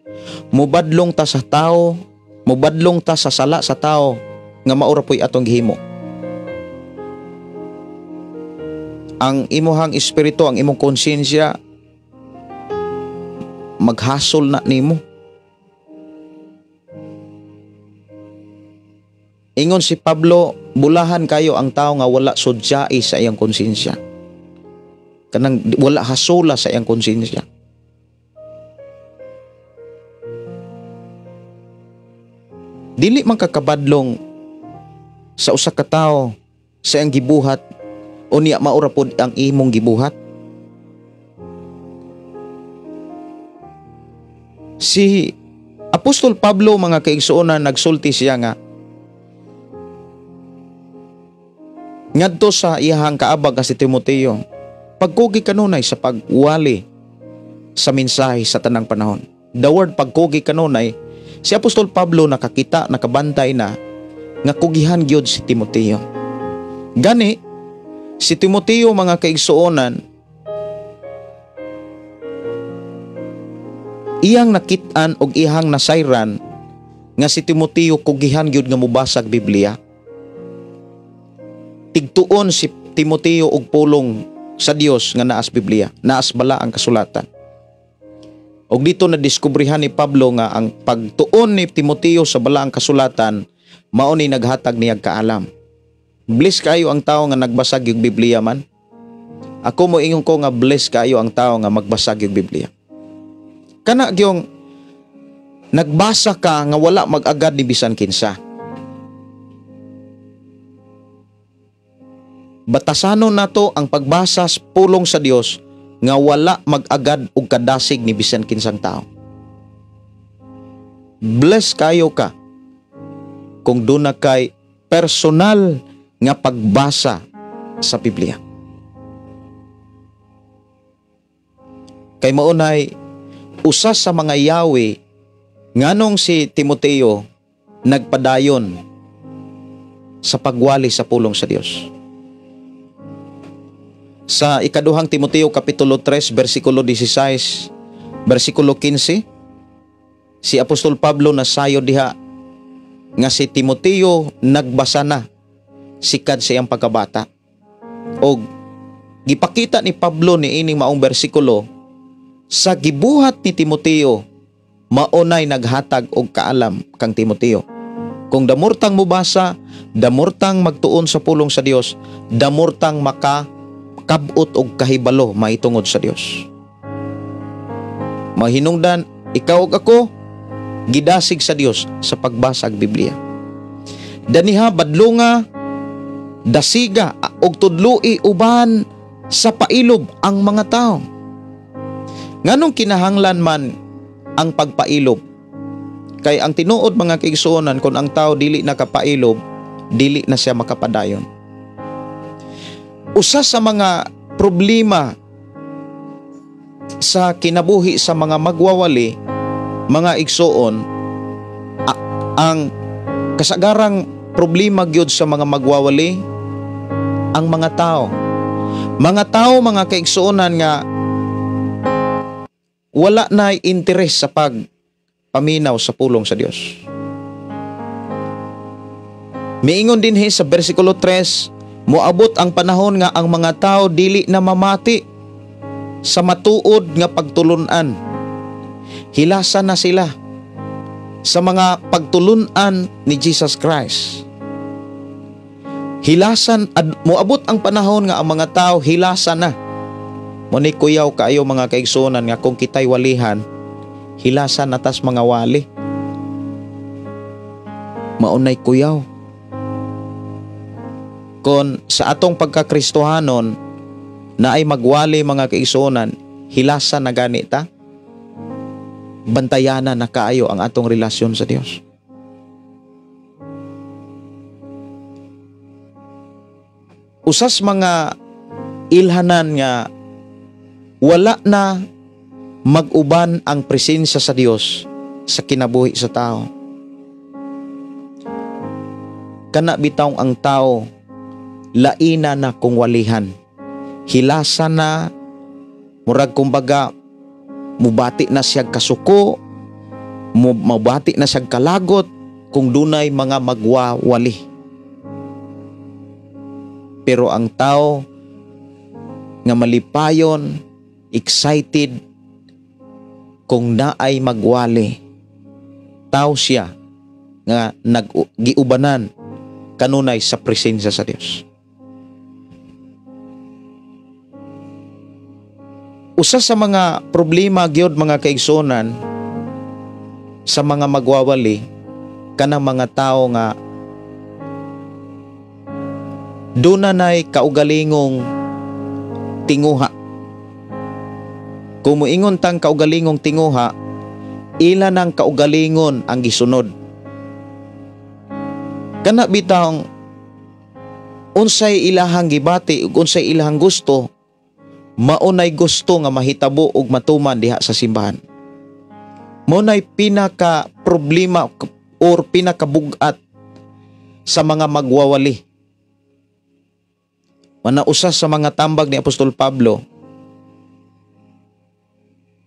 mubadlong ta sa tao, mubadlong ta sa sala sa tao nga maura po'y atong gihimo. Ang imuhang espiritu, ang imong konsensya, maghasol na nimo. Ingon si Pablo, bulahan kayo ang tao nga wala sudyai sa iyang konsensya. Kanang wala hasula sa iyang konsensya. Dili man kakabadlong sa usa ka tawo sa iyang gibuhat, unya maura pod ang imong gibuhat. Si Apostol Pablo, mga kaigsuonan, nagsulti siya nga ngadto sa iyahang kaabag nga si Timoteo, pagkugi kanunay sa pagwali sa mensahe sa tanang panahon. The word pagkugi kanunay, si Apostol Pablo nakakita, nakabantay na nga kugihan gyud si Timoteo. Gani si Timoteo, mga kaigsuonan, iyang nakit-an og iyang nasayran nga si Timoteo kugihan gyud nga mobasag Biblia. Tigtuon si Timoteo og pulong sa Dios nga naas Biblia, naas bala ang kasulatan. Og dito na diskubrihan ni Pablo nga ang pagtuon ni Timoteo sa balaang kasulatan mao ni naghatag niyag kaalam. Bless kayo ang tao nga nagbasag yung Biblia man. Ako mo ingon ko nga bless kayo ang tao nga magbasag yung Biblia. Kana gyung nagbasa ka nga wala mag-agad ni bisan kinsa. Batasanon nato ang pagbasa sa pulong sa Dios nga wala mag-agad og kadasig ni bisan kinsang tao. Bless kayo ka kung duna kay personal nga pagbasa sa Biblia. Kay maunay usa sa mga yawi nganong si Timoteo nagpadayon sa pagwali sa pulong sa Dios. Sa ikaduhang Timoteo kapitulo 3 versikulo 16 versikulo 15, si Apostol Pablo nasayo diha nga si Timoteo nagbasa na sikad sa iyang pagkabata. Og gipakita ni Pablo ni ining maong bersikulo sa gibuhat ni Timoteo maunay naghatag og kaalam kang Timoteo. Kung damurtang mobasa, Damor tang magtuon sa pulong sa Dios, damor tang makakabot og kahibalo mahitungod sa Dios. Mahinungdan ikaw ug ako gidasig sa Dios sa pagbasa og Biblia. Daniha badlonga, dasiga og tudloi uban sa pailob ang mga tao. Nganong kinahanglan man ang pagpailob? Kay ang tinuod, mga kaigsuonan, kung ang tao dili nakapailob, dili na siya makapadayon. Usa sa mga problema sa kinabuhi sa mga magwawali, mga igsuon, ang kasagarang problema gyud sa mga magwawali, ang mga tao. Mga tao, mga kaigsuonan, nga wala na interes sa pagpaminaw sa pulong sa Dios. Miingon dinhi sa bersikulo 3, moabot ang panahon nga ang mga tao dili na mamati sa matuod nga pagtulunan. Hilasa na sila sa mga pagtulunan ni Jesus Christ. Hilasan moabot ang panahon nga ang mga tao hilasan na. Mao ni kuyaw kaayo, mga kaigsuonan, nga kung kita'y walihan, hilasan na tas mga wali. Maunay kuyaw. Kung sa atong pagkakristohanon na ay magwali, mga kaigsuonan, hilasan na gani ta. Bantayanan na kaayo ang atong relasyon sa Dios. Usas mga ilhanan nga wala na mag-uban ang presensya sa Dios sa kinabuhi sa tao, kana bitawng ang tao laina na kung walihan. Hilasa na, murag kumbaga mubati na siya kasuko, mubati na siya kalagot kung dunay mga magwawali. Pero ang tao nga malipayon, excited kung naay magwali, tao siya nga naggiubanan kanunay sa presensya sa Dios. Usa sa mga problema gyud, mga kaigsuonan, sa mga magwawali, kanang mga tao nga duna nay kaugalingong tinguha. Kung moingon tang kaugalingong tinguha, ila nang kaugalingon ang gisunod. Kana bitawng unsay ilahang gibati ug unsay ilahang gusto, maunay gusto nga mahitabo ug matuman diha sa simbahan. Mao nay pinaka problema or pinakabugat sa mga magwawali. Mana usa sa mga tambag ni Apostol Pablo.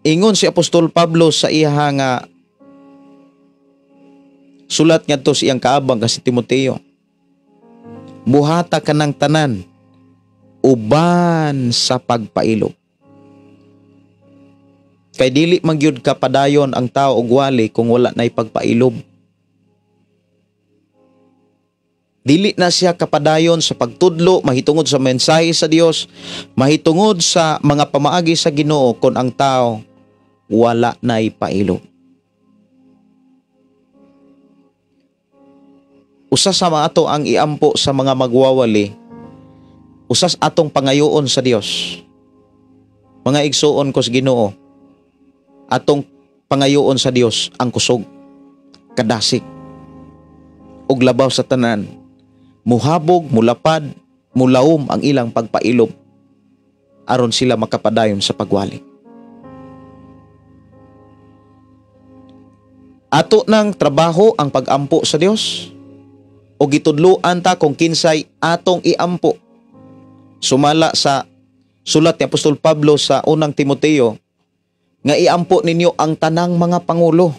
Ingon si Apostol Pablo sa iya nga sulat ngadto sa iyang kaabang nga si Timoteo: "Buhata kanang tanan uban sa pagpailob." Kay dili magyud ka padayon ang tao og wali kung wala nay pagpailob. Dili na siya kapadayon sa pagtudlo mahitungod sa mensahe sa Dios, mahitungod sa mga pamaagi sa Ginoo kon ang tao wala nay pailob. Usa sa mga ato ang iampo sa mga magwawali, usas atong pangayoon sa Dios. Mga igsuon ko sa Ginoo, atong pangayoon sa Dios ang kusog, kadasig, ug labaw sa tanan, muhabog, mulapad, mulawom ang ilang pagpailob aron sila makapadayon sa pagwali. Ato ng trabaho ang pagampo sa Dios o gitudloan ta kung kinsay atong iampo. Sumala sa sulat ni Apostol Pablo sa unang Timoteo nga iampo ninyo ang tanang mga pangulo.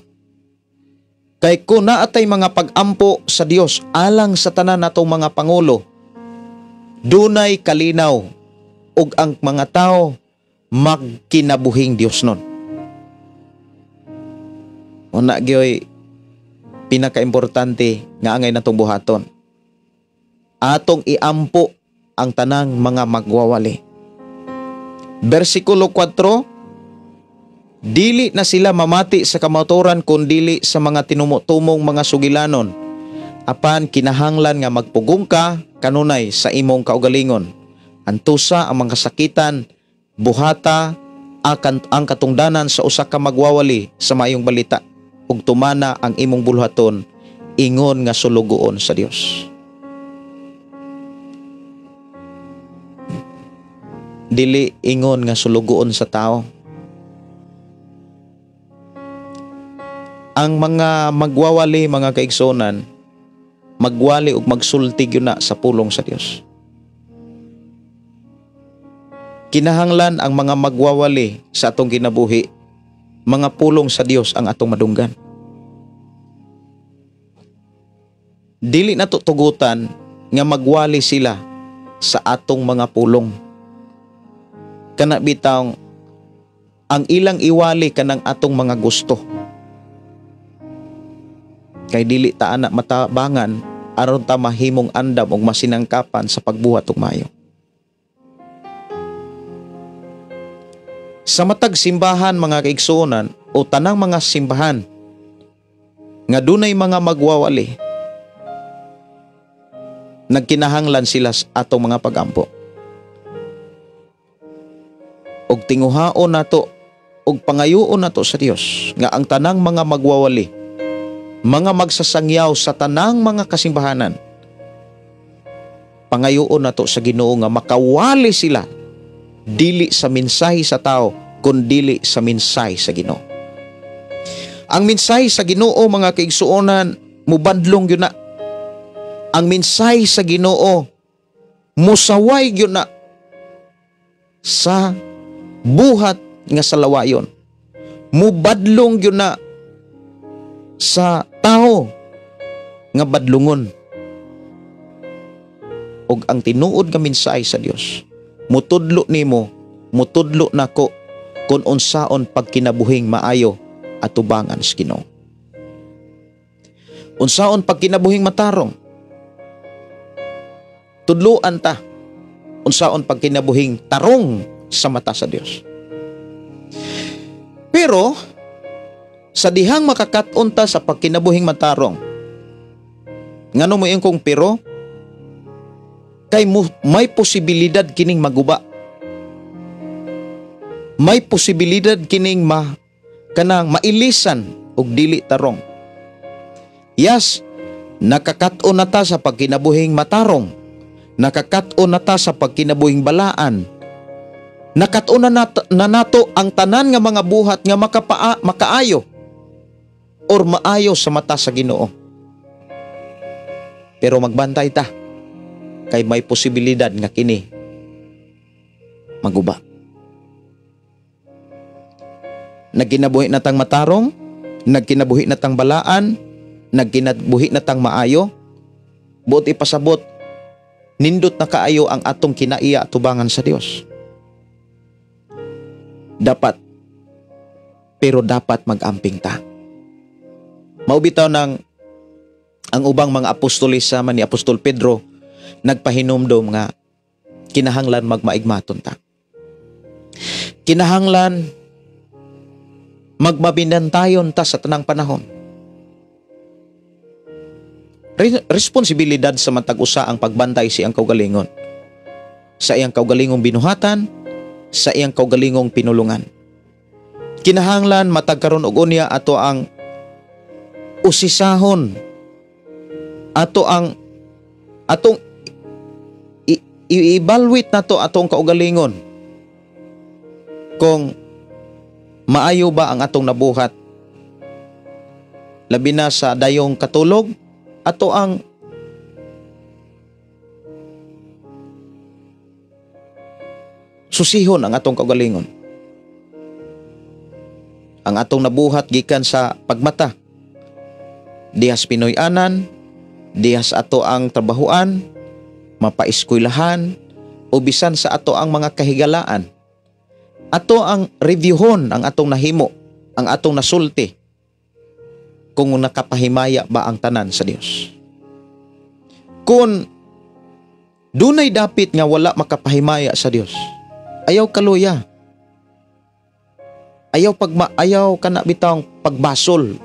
Kay kung naatay mga pag-ampo sa Dios alang sa tanan natong mga pangulo, dunay kalinaw ug ang mga tao magkinabuhing Dios nun. Una gyoy pinakaimportante nga angay natong buhaton. Atong iampo ang tanang mga magwawali. Bersikulo 4, dili na sila mamati sa kamatuoran kun dili sa mga tinumo-tumong mga sugilanon. Apan kinahanglan nga magpugong ka kanunay sa imong kaugalingon. Antusa ang mga kasakitan, buhata ang katungdanan sa usa ka magwawali sa maayong balita ug tumana ang imong buluhaton ingon nga sulugoon sa Dios. Dili ingon nga sulugoon sa tao. Ang mga magwawali, mga kaigsunan, magwali ug magsulti gyud na sa pulong sa Dios. Kinahanglan ang mga magwawali sa atong kinabuhi, mga pulong sa Dios ang atong madunggan. Dili na tutugutan nga magwali sila sa atong mga pulong. Kana bitawng ang ilang iwali kanang atong mga gusto. Kay dili ta ana matabangan aron ta mahimong andam og masinangkapan sa pagbuhat og maayo. Sa matag simbahan, mga kaigsuonan, o tanang mga simbahan nga dunay mga magwawali, nagkinahanglan sila sa atong mga pagampo. Og tinguhaon nato og pangayoon nato sa Dios nga ang tanang mga magwawali, mga magsasangyaw sa tanang mga kasimbahanan, pangayoon nato sa Ginoo nga makawali sila dili sa mensahe sa tao kun dili sa mensahe sa Ginoo. Ang mensahe sa Ginoo, mga kaigsuonan, mubadlong gyud na. Ang mensahe sa Ginoo musaway gyud na sa buhat nga salawayon. Mubadlong gyud na sa tao nga badlungon. Og ang tinuod nga mensahe sa Dios mutudlo nimo, mutudlo nako kung unsaon pagkinabuhing maayo atubangan sa Ginoo. Unsaon pagkinabuhing matarong. Tudloan ta unsaon pagkinabuhing tarong sa mata sa Dios. Pero sa dihang makakat-on ta sa pagkinabuhing matarong, ngano mo ingkong pero, kay may posibilidad kining maguba. May posibilidad kining kanang mailisan og dili tarong. Yes, nakakat-on na ta sa pagkinabuhing matarong. Nakakat-on na ta sa pagkinabuhing balaan. Nakat-on na nato ang tanan nga mga buhat nga makaayo or maayo sa mata sa Ginoo. Pero magbantay ta kay may posibilidad nga kini maguba. Nagkinabuhi na tang matarong, nagkinabuhi na tang balaan, nagkinabuhi na tang maayo, buot ipasabot, nindot na kaayo ang atong kinaiya atubangan sa Dios. Dapat, pero dapat mag-amping ta. Maubitaw ng ang ubang mga apostolis sama ni Apostol Pedro, nagpahinumdom nga kinahanglan magmaigmaton ta. Kinahanglan magmabinantayon ta sa tanang panahon. Responsibilidad sa matag usa ang pagbantay sa iyang kaugalingon. Sa iyang kaugalingong binuhatan, sa iyang kaugalingong pinulungan. Kinahanglan matag karon og unya ato ang usisahon, ato ang atong i-evaluate nato atong kaugalingon kung maayo ba ang atong nabuhat. Labi na sa dayong katulog, ato ang susihon ang atong kaugalingon. Ang atong nabuhat gikan sa pagmata, dihas Pinoy-anan, dihas ato ang trabahuan, mapaeskuylahan, o bisan sa ato ang mga kahigalaan. Ato ang reviewhon ang atong nahimo, ang atong nasulti, kung nakapahimaya ba ang tanan sa Dios. Kung Dunay dapit nga wala makapahimaya sa Dios. Ayaw kaluya. Ayaw ayaw kana bitawng pagbasol.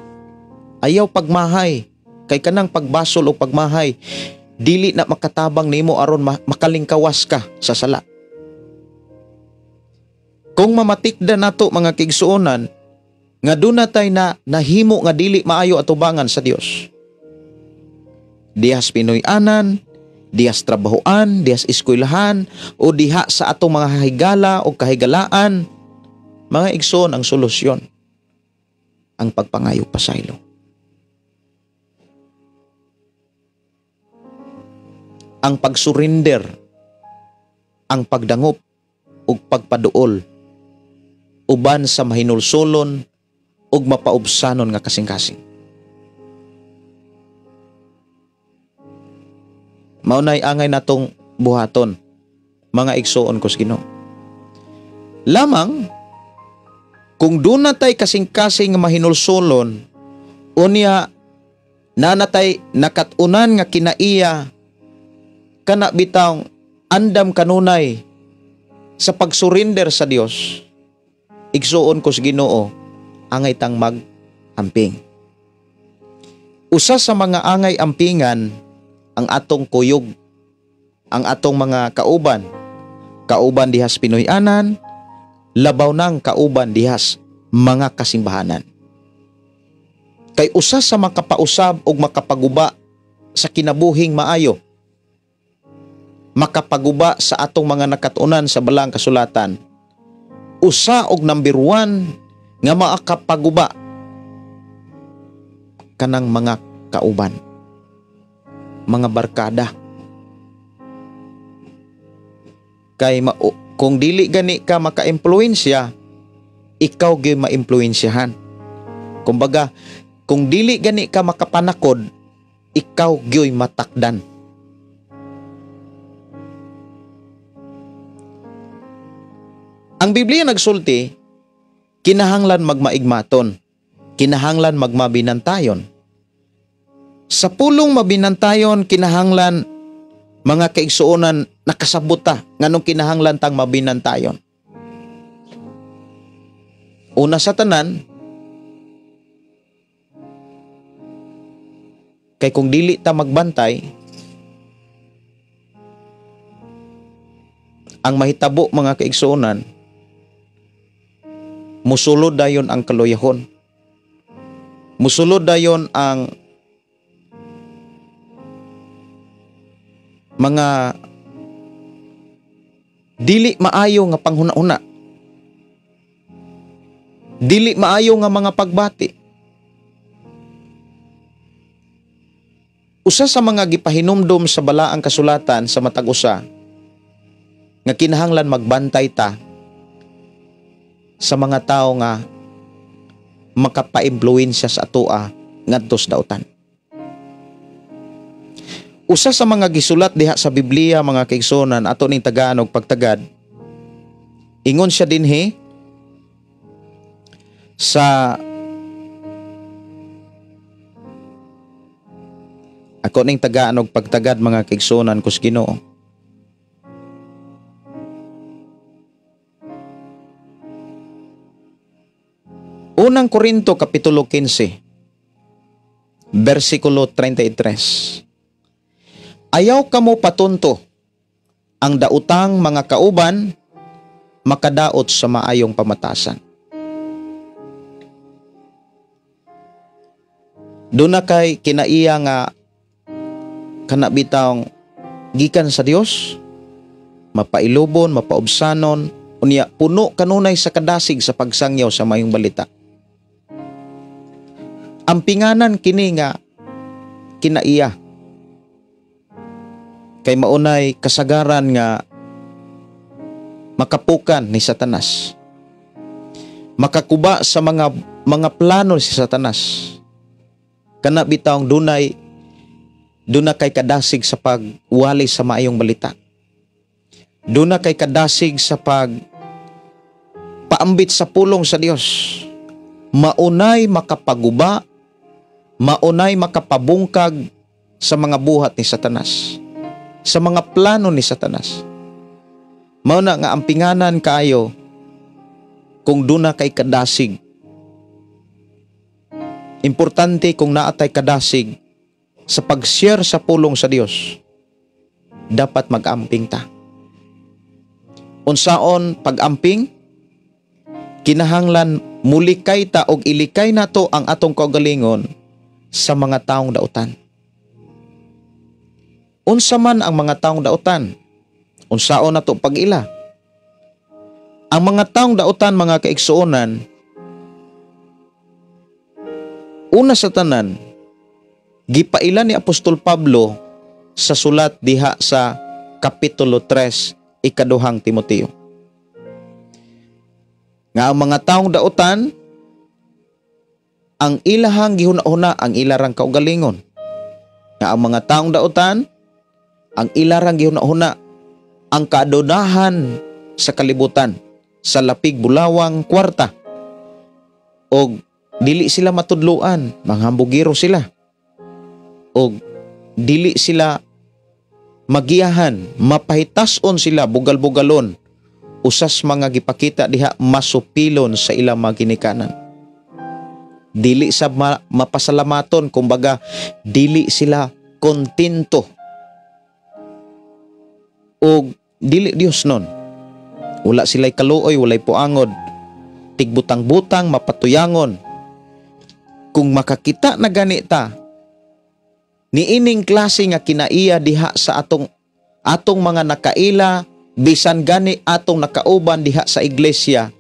Ayaw pagmahay. Kay kanang pagbasol o pagmahay, dili na makatabang nimo aron makalingkawas ka sa sala. Kung mamatikda nato mga kaigsuonan nga duna tay na nahimo nga dili maayo atubangan sa Dios. Dihas Pinoy-anan, dihas trabahoan, dihas eskwelahan, o diha sa atong mga higala o kahigalaan, mga igsoon, ang solusyon ang pagpangayo pasaylo. Ang pagsurrender, ang pagdangop ug pagpaduol uban sa mahinulsolon ug mapaubsanon nga kasing-kasing. Maunay angay natong buhaton, mga igsoon ko sa Ginoo. Lamang kung doon natay kasing-kasing nga mahinulsolon, unya nanatay nakatunan nga kinaiya kana bitawng andam kanunay sa pagsurrender sa Dios, igsuon ko sa Ginoo, angay tang mag-amping. Usa sa mga angay ampingan ang atong kuyog, ang atong mga kauban, kauban dihas Pinoy-anan, labaw nang kauban dihas mga kasimbahanan. Kay usa sa makapausab og makapaguba sa kinabuhing maayo, makapaguba sa atong mga nakatunan sa balang kasulatan, usa og number 1 nga maakapaguba kanang mga kauban, mga barkada. Kay kung dili gani ka maka-impluwensya, ikaw gyud maimpluwensyahan. Kumbaga, kung dili gani ka makapanakod, ikaw gyud matakdan. Ang Biblia nagsulti, kinahanglan magmaigmaton, kinahanglan magmabinantayon. Sa pulong mabinantayon, kinahanglan mga kaigsuonan nakasabot ta nganong kinahanglan tang mabinantayon. Una sa tanan, kay kung dili ta magbantay, ang mahitabo mga kaigsuonan, musulod dayon ang kaluyahon. Musulod dayon ang mga dili maayo nga panghuna-huna. Dili maayo nga mga pagbati. Usa sa mga gipahinumdom sa balaang kasulatan sa matag usa nga kinahanglan magbantay ta sa mga tao nga makapaimpluwensya sa atoa ngadto sa dautan. Usa sa mga gisulat diha sa Biblia mga kaigsuonan ato ning tagaan og pagtagad. Ingon siya dinhi sa ako ning tagaan og pagtagad mga kaigsuonan kus Ginoo. Unang Korinto kapitulo 15 bersikulo 33. Ayaw kamo patunto, ang dautang mga kauban makadaot sa maayong pamatasan. Doon na kay kinaiya nga kanabitang gikan sa Dios, mapailubon, mapaubsanon, unya puno kanunay sa kadasig sa pagsangyaw sa mayong balita. Ang pinganan kini nga kinaiya kay maunay kasagaran nga makapukan ni Satanas, makakuba sa mga plano si Satanas. Kana bitawng dunay duna kay kadasig sa pagwali sa maayong balita. Duna kay kadasig sa pag paambit sa pulong sa Dios. Maunay makapaguba, maunay makapabungkag sa mga buhat ni Satanas. sa mga plano ni Satanas. Mao na nga ampinganan kaayo kung duna kay kadasig. Importante kung naatay kadasig sa pag-share sa pulong sa Dios, dapat mag-amping ta. Unsaon pag-amping? Kinahanglan mulikay ta og ilikay nato ang atong kaugalingon sa mga taong dautan. Unsa man ang mga taong dautan? Unsaon nato pag-ila? Ang mga taong dautan, mga kaigsuonan, una sa tanan, gipaila ni Apostol Pablo sa sulat diha sa Kapitulo 3, ikaduhang Timoteo, nga ang mga taong dautan, ang ilahang gihuna-huna ang ilarang kaugalingon. Nga ang mga taong dautan, ang ilarang gihuna-huna ang kadonahan sa kalibutan, sa lapig, bulawang, kwarta. Og dili sila matudluan, manghambugiro sila. Og dili sila magiyahan, mapahitason sila, bugal-bugalon. Usas mga gipakita diha, masupilon sa ilang mga ginikanan. Dili sa mapasalamaton, kumbaga dili sila kontento. Og dili Dios nun. Wala sila'y kaluoy, walay puangod. Tigbutang-butang, mapatuyangon. Kung makakita na gani ta niining klase nga kinaiya diha sa atong mga nakaila, bisan gani atong nakauban diha sa iglesia,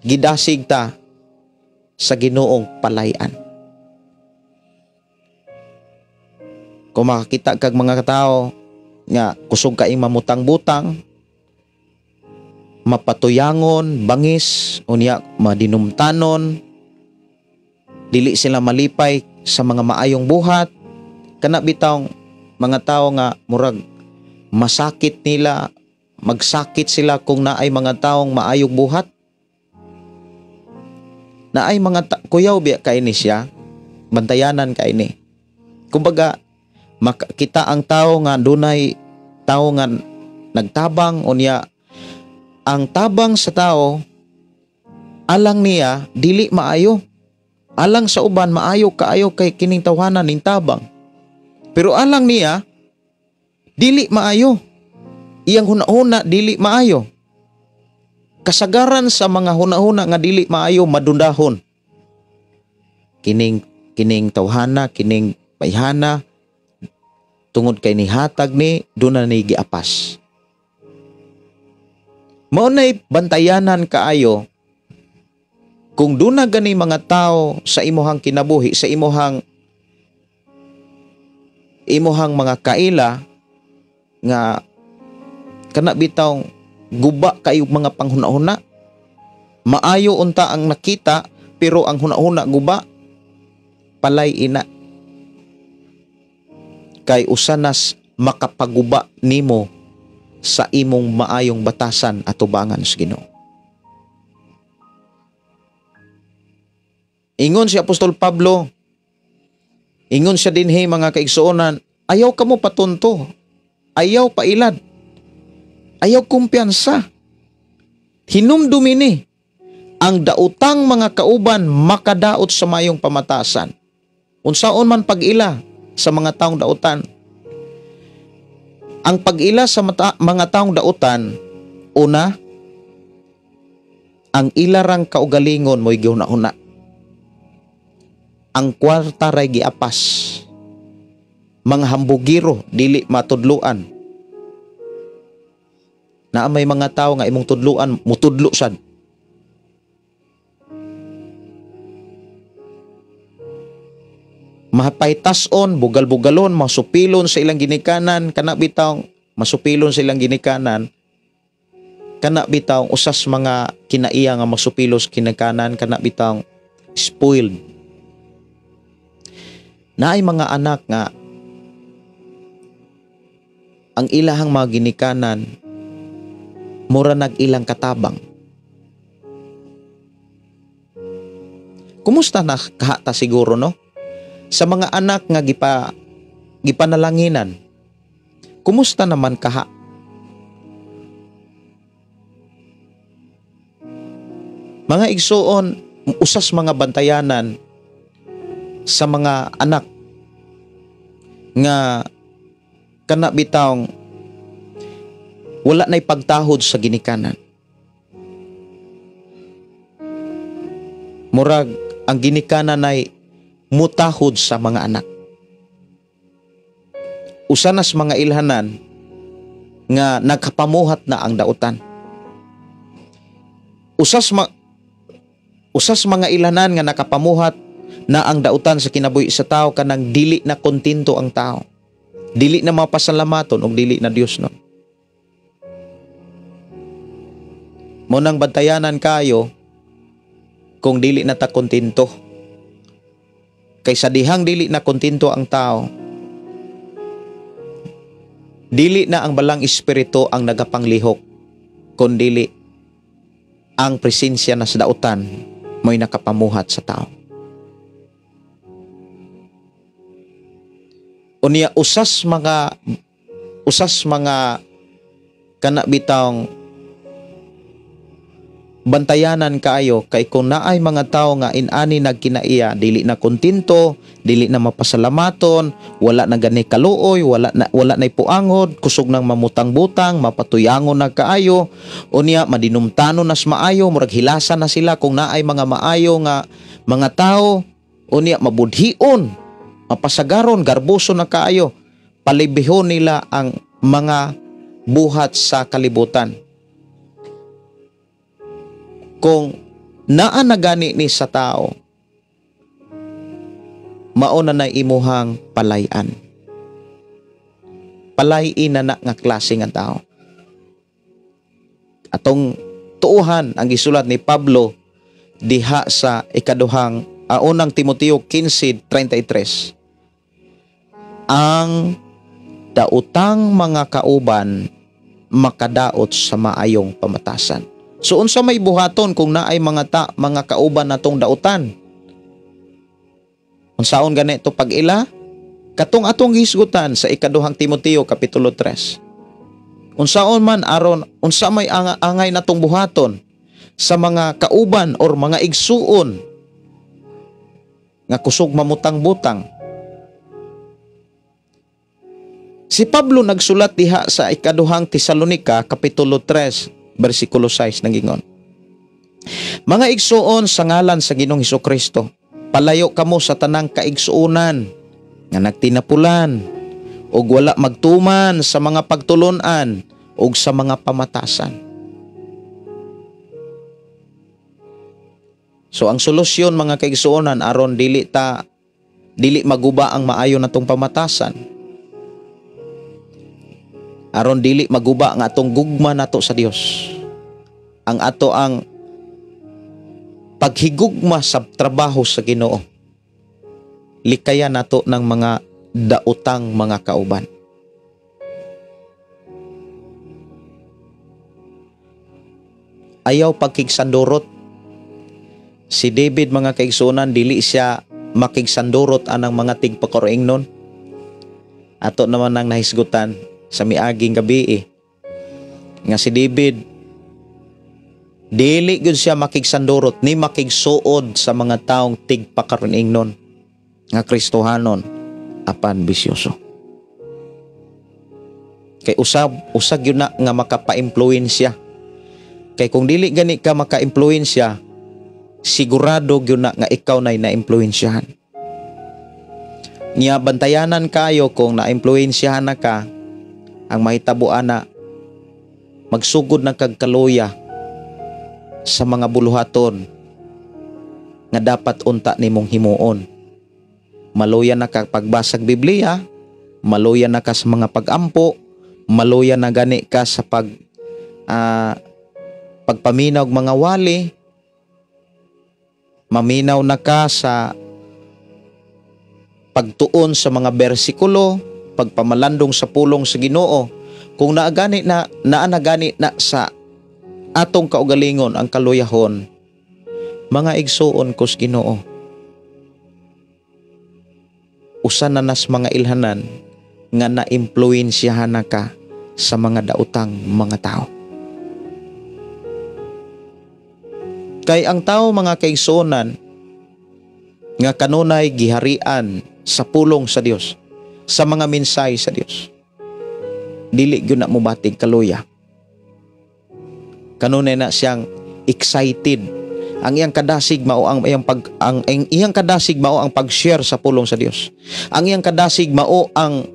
gidasig ta sa Ginoong palayan. Kung makakita kag mga tao nga kusog kaing mamutang-butang, mapatuyangon, bangis, unya madinumtanon, dili sila malipay sa mga maayong buhat, kana bitawng mga tao nga murag masakit nila, magsakit sila kung naay mga taong maayong buhat. Naay mga kuyaw biya kay ni siya, bantayanan kay ni. Kumbaga makita ang tao nga dunay tao nga nagtabang, unya ang tabang sa tao alang niya dili maayo. Alang sa uban maayo kaayo kay kining tawhanan ning tabang. Pero alang niya dili maayo. Iyang hunahuna dili maayo. Kasagaran sa mga hunahuna nga dili maayo madundahon. Kining tawhana, kining bayhana, tungod kay nihatag ni duna ni giapas. Mao nay bantayanan kaayo kung duna gani mga tao sa imuhang kinabuhi, sa imuhang mga kaila nga kana bitawng guba kayo mga panghuna-huna, maayo unta ang nakita pero ang huna-huna guba, palay ina. Kay usanas makapaguba nimo sa imong maayong batasan at tubangan sa Ginoo. Ingon si Apostol Pablo, ingon siya dinhi mga kaigsuonan, ayaw kamo patunto, ayaw pailad, ayaw kumpiyansa. Hinumdumi ni ang daotang mga kauban makadaot sa mayong pamatasan. Unsaon man pag-ila sa mga taong daotan. Ang pag-ila sa mga taong daotan, una, ang ilarang kaugalingon mo'y gihuna-huna. Ang kwarta ray giapas. Mga hambugiro dili matudluan. Naa may mga tao nga imong tudluan, mutudlo sad. Mapaytason, bugal-bugalon, masupilon sa ilang ginikanan, kana bitaw masupilon sa ilang ginikanan, kana bitaw usas mga kinaiya nga masupilos kinikanan, kana bitaw spoiled. Naay mga anak nga ang ilahang mga ginikanan mura nag ilang katabang. Kumusta na kahata siguro, no? Sa mga anak nga gipanalanginan, Kumusta naman kaha? Mga igsuon, usas mga bantayanan sa mga anak nga kana bitawng wala na'y pagtahod sa ginikanan. Murag ang ginikanan ay mutahod sa mga anak. Usa nas mga ilhanan nga nagkapamuhat na ang dautan. Usas mga ilhanan nga nakapamuhat na ang dautan sa kinabuhi sa tao kanang dili na kontento ang tao. Dili na mapasalamaton og dili na Dios no. Mo nang bantayanan kayo kung dili na ta kontento. Kaysa dihang dili na kontento ang tao, dili na ang balang espiritu ang nagapanglihok, kundili ang presensya na sa dautan mo'y nakapamuhat sa tao. Unya usas mga kana bitawng bantayanan kaayo kay kung naay mga tao nga inani nagkinaiya, dili na kontento, dili na mapasalamaton, wala na gani kaluoy, wala na ipuangod, kusog nang mamutang-butang, mapatuyangon na kaayo, unya madinumtano nas maayo, murag hilasan na sila kung naay mga maayo nga mga tao, unya mabudhion, mapasagaron, garboso na kaayo, palibihon nila ang mga buhat sa kalibutan. Kung naa na gani ni sa tao, mao na na imuhang palayan. Palayin na na nga klase nga tao. Atong tuuhan ang gisulat ni Pablo diha sa ikaduhang unang Timoteo 15:33. Ang daotang mga kauban makadaot sa maayong pamatasan. So unsa may buhaton kung naay mga kauban natong dautan? Unsaon gani to pag-ila? Katong atong hisgutan sa ikaduhang Timoteo kapitulo 3. Unsaon man aron unsa may angay natong buhaton sa mga kauban or mga igsuon nga kusog mamutang-butang? Si Pablo nagsulat diha sa ikaduhang Tesalonika kapitulo 3 versikulo 6 nagingon. Mga igsuon sa ngalan sa Ginoong Hesukristo, palayo kamo sa tanang kaigsuonan nga nagtinapulan ug wala magtuman sa mga pagtulon-an ug sa mga pamatasan. So ang solusyon mga kaigsuonan aron dili maguba ang maayo natong pamatasan, aron dili maguba ang atong gugma nato sa Dios, ang ato ang paghigugma sa trabaho sa Ginoo, likayan nato ng mga daotang mga kauban. Ayaw pagkigsandurot. Si David mga kaigsuonan, dili siya makigsandurot anang mga tigpakaroingnon. Ato naman ang nahisgutan sa miaging gabi nga si David dili gyud siya makigsandurot ni makigsuod sa mga taong tigpakaroon nga Kristohanon apan bisyoso. Kay usag gyud na nga makapaimpluwensya. Kay kung dili gani ka makaimpluwensya, sigurado gyud na nga ikaw nay naimpluwensyahan. Nya bantayanan kayo kung naimpluwensyahan na ka, ang mahitabo ana magsugod ng kagkaluya sa mga buluhaton nga dapat unta nimong himuon. Maluya na ka pagbasag Biblia, maluya na ka sa mga pagampo, maluya na gani ka sa pagpaminaw og mga wali, maminaw na ka sa pagtuon sa mga bersikulo, pagpamalandong sa pulong sa Ginoo. Kung naagani na naanagani na sa atong kaugalingon ang kaluyahon, mga igsuon ko sa Ginoo, usa na nas mga ilhanan nga naimpluwensyahan na ka sa mga daotang mga tao. Kay ang tao, mga kaigsuonan, nga kanunay giharian sa pulong sa Dios, sa mga mensahe sa Dios, dili gyud na mobatig kaluya. Kanunay na siyang excited. Ang iyang kadasig mao ang iyang pag ang iyang kadasig mao ang pag-share sa pulong sa Dios. Ang iyang kadasig mao ang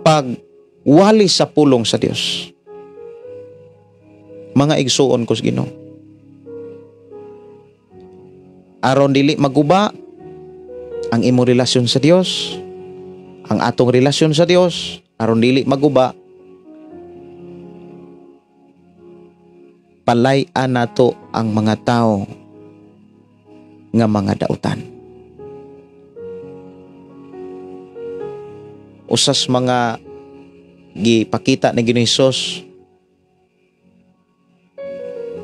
pagwali sa pulong sa Dios. Mga igsuon ko sa Ginoo, aron dili maguba ang imong relasyon sa Dios, ang atong relasyon sa Dios, aron dili maguba, palay-an nato ang mga tao nga mga dautan. Usas mga gipakita ni Ginoong Hesus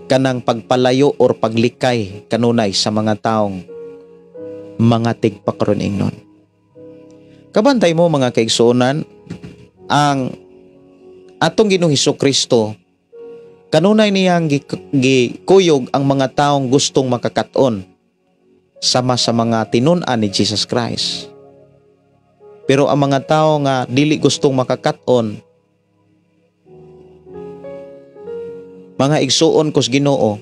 kanang pagpalayo or paglikay kanunay sa mga taong mga tigpakaron ingnon. Kabantay mo, mga kaigsuonan, ang atong Ginoong Hesus Kristo kanunay niyang gikuyog ang mga taong gustong makakat-on sama sa mga tinun-an ni Jesus Christ. Pero ang mga tao nga dili gustong makakat-on, mga igsuon kos Ginoo,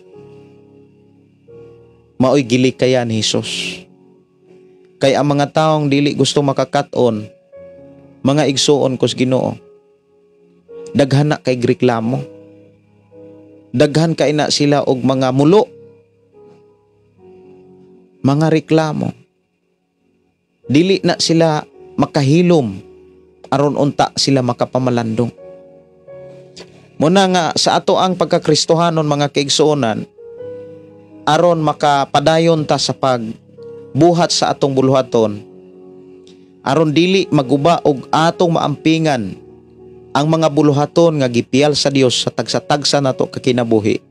maoy gilikayan ni Hesus. Kay ang mga taong dili gusto makakat-on, mga igsuon kos Ginoo, daghan na kay reklamo. Daghan kay na sila og mga mulo, mga reklamo. Dili na sila makahilom aron unta sila makapamalandong. Muna nga sa ato ang pagkakristohanon, mga kaigsuonan, aron makapadayon ta sa pagbuhat sa atong buluhaton, aron dili maguba og atong maampingan ang mga buluhaton nga gipiyal sa Dios sa tagsa-tagsa nato kakinabuhi.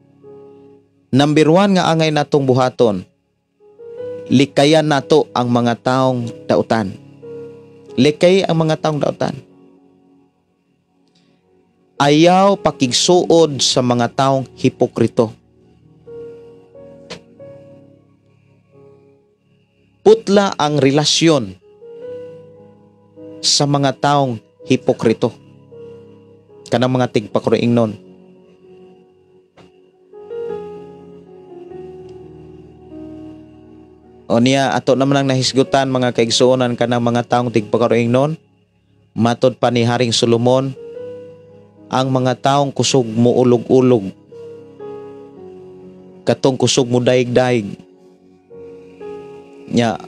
Number 1 nga angay natong buhaton, likayan nato ang mga taong dautan. Likay ang mga taong dautan. Ayaw pakigsuod sa mga taong hipokrito. Putla ang relasyon sa mga taong hipokrito. Kanang mga tigpakuroing nun. O niya, ato naman ang nahisgutan, mga kaigsuonan, kanang mga taong tigpakaroing nun. Matod pa ni Haring Solomon, ang mga taong kusog mo ulog-ulog, katong kusog mo daig-daig, nya,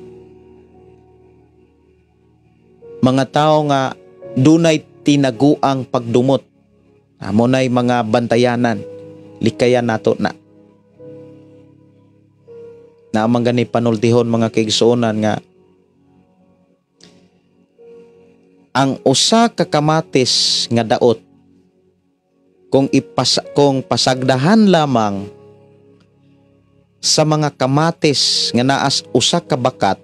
mga tao nga dunay tinaguang pagdumot, amo nay mga bantayanan, likayan nato na. Naamang gani panultihon, mga kaigsuonan, nga ang usa ka kamatis nga daot, kung pasagdahan lamang sa mga kamatis nga naas usa ka bakat,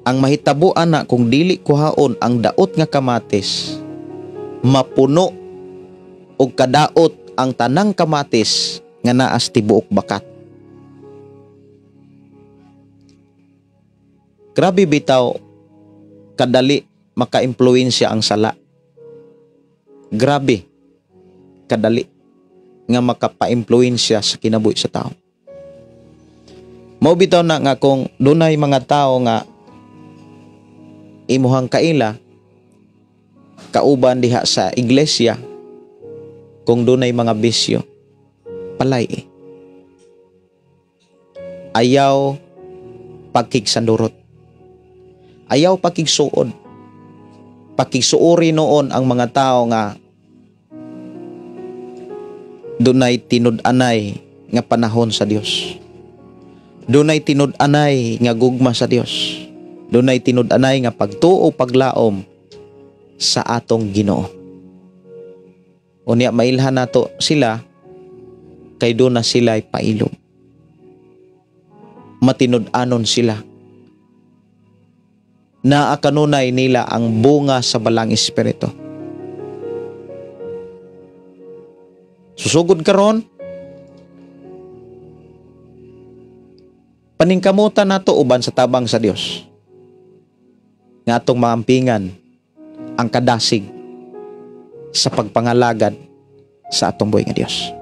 ang mahitabo ana kung dili kuhaon ang daot nga kamatis, mapuno og kadaot ang tanang kamatis nga naas tibuok bakat. Grabe bitaw kadali makaimpluwensya ang sala. Grabe kadali nga makapaimpluwensya sa kinabuhi sa tao. Mao bitaw na nga kung dunay mga tao nga imuhang kaila kauban diha sa iglesia, kung dunay mga bisyo, palay eh. Ayaw pagkigsandurot. Ayaw pakigsuod. Pakigsuori noon ang mga tao nga dunay tinud-anay nga panahon sa Dios. Dunay tinud-anay nga gugma sa Dios. Dunay tinud-anay nga pagtuo, paglaom sa atong Ginoo. Unya mailhan nato sila kay doon na sila'y pailom. Matinud-anon sila. Naa kanunay nila ang bunga sa Balang Espiritu. Susugod karon, paningkamutan nato uban sa tabang sa Dios nga atong maampingan ang kadasig sa pagpangalagad sa atong buhi nga Dios.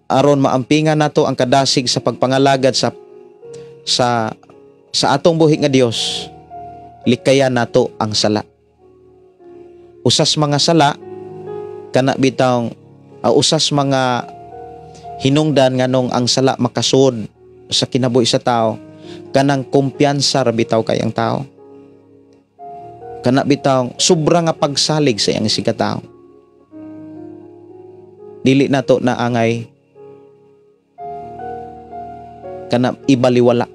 Aron maampingan nato ang kadasig sa pagpangalagad sa sa sa atong buhi nga Dios, likayan nato ang sala. Usas mga sala kana bitawng usas mga hinungdan nganong ang sala makasud sa kinabuhi sa tao, kanang kumpiyansa ra bitaw kay ang tao. Kana bitawng sobra nga pagsalig sa iyang isigkatawo. Dili nato na angay kana ibaliwala.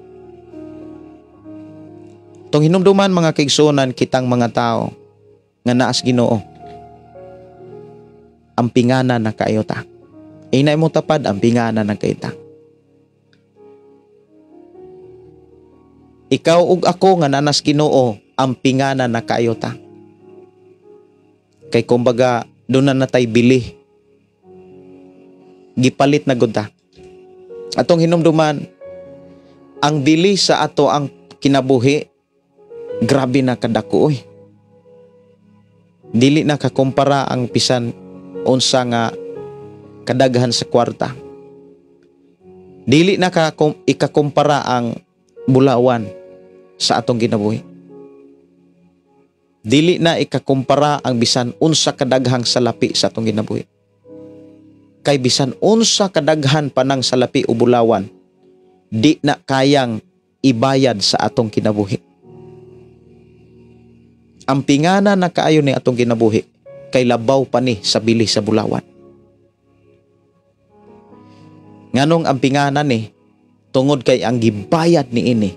Tong hinumduman, mga kaigsuonan, kitang mga tao nga naas Ginoo, ampingana na kaayo ta. Inay mo tapad, ampingana na kaayo ta. Ikaw ug ako nga nanas Ginoo, ampingana na kaayo ta. Kay kumbaga doon na natay bili. Gipalit na gud ta. Atong hinumduman, ang bili sa ato ang kinabuhi, grabe na kadako oy. Dili na kakumpara ang pisan unsa nga kadaghan sa kwarta. Dili na ikakumpara ang bulawan sa atong kinabuhi. Dili na ikakumpara ang bisan unsa kadaghang salapi sa atong kinabuhi. Kay bisan unsa kadaghan pa ng salapi o bulawan, di na kayang ibayad sa atong kinabuhi. Ang pingana na kaayo ni atong kinabuhi kay labaw pa ni sa bili sa bulawan. Nganong ang pingana ni? Tungod kay ang gibayad ni ini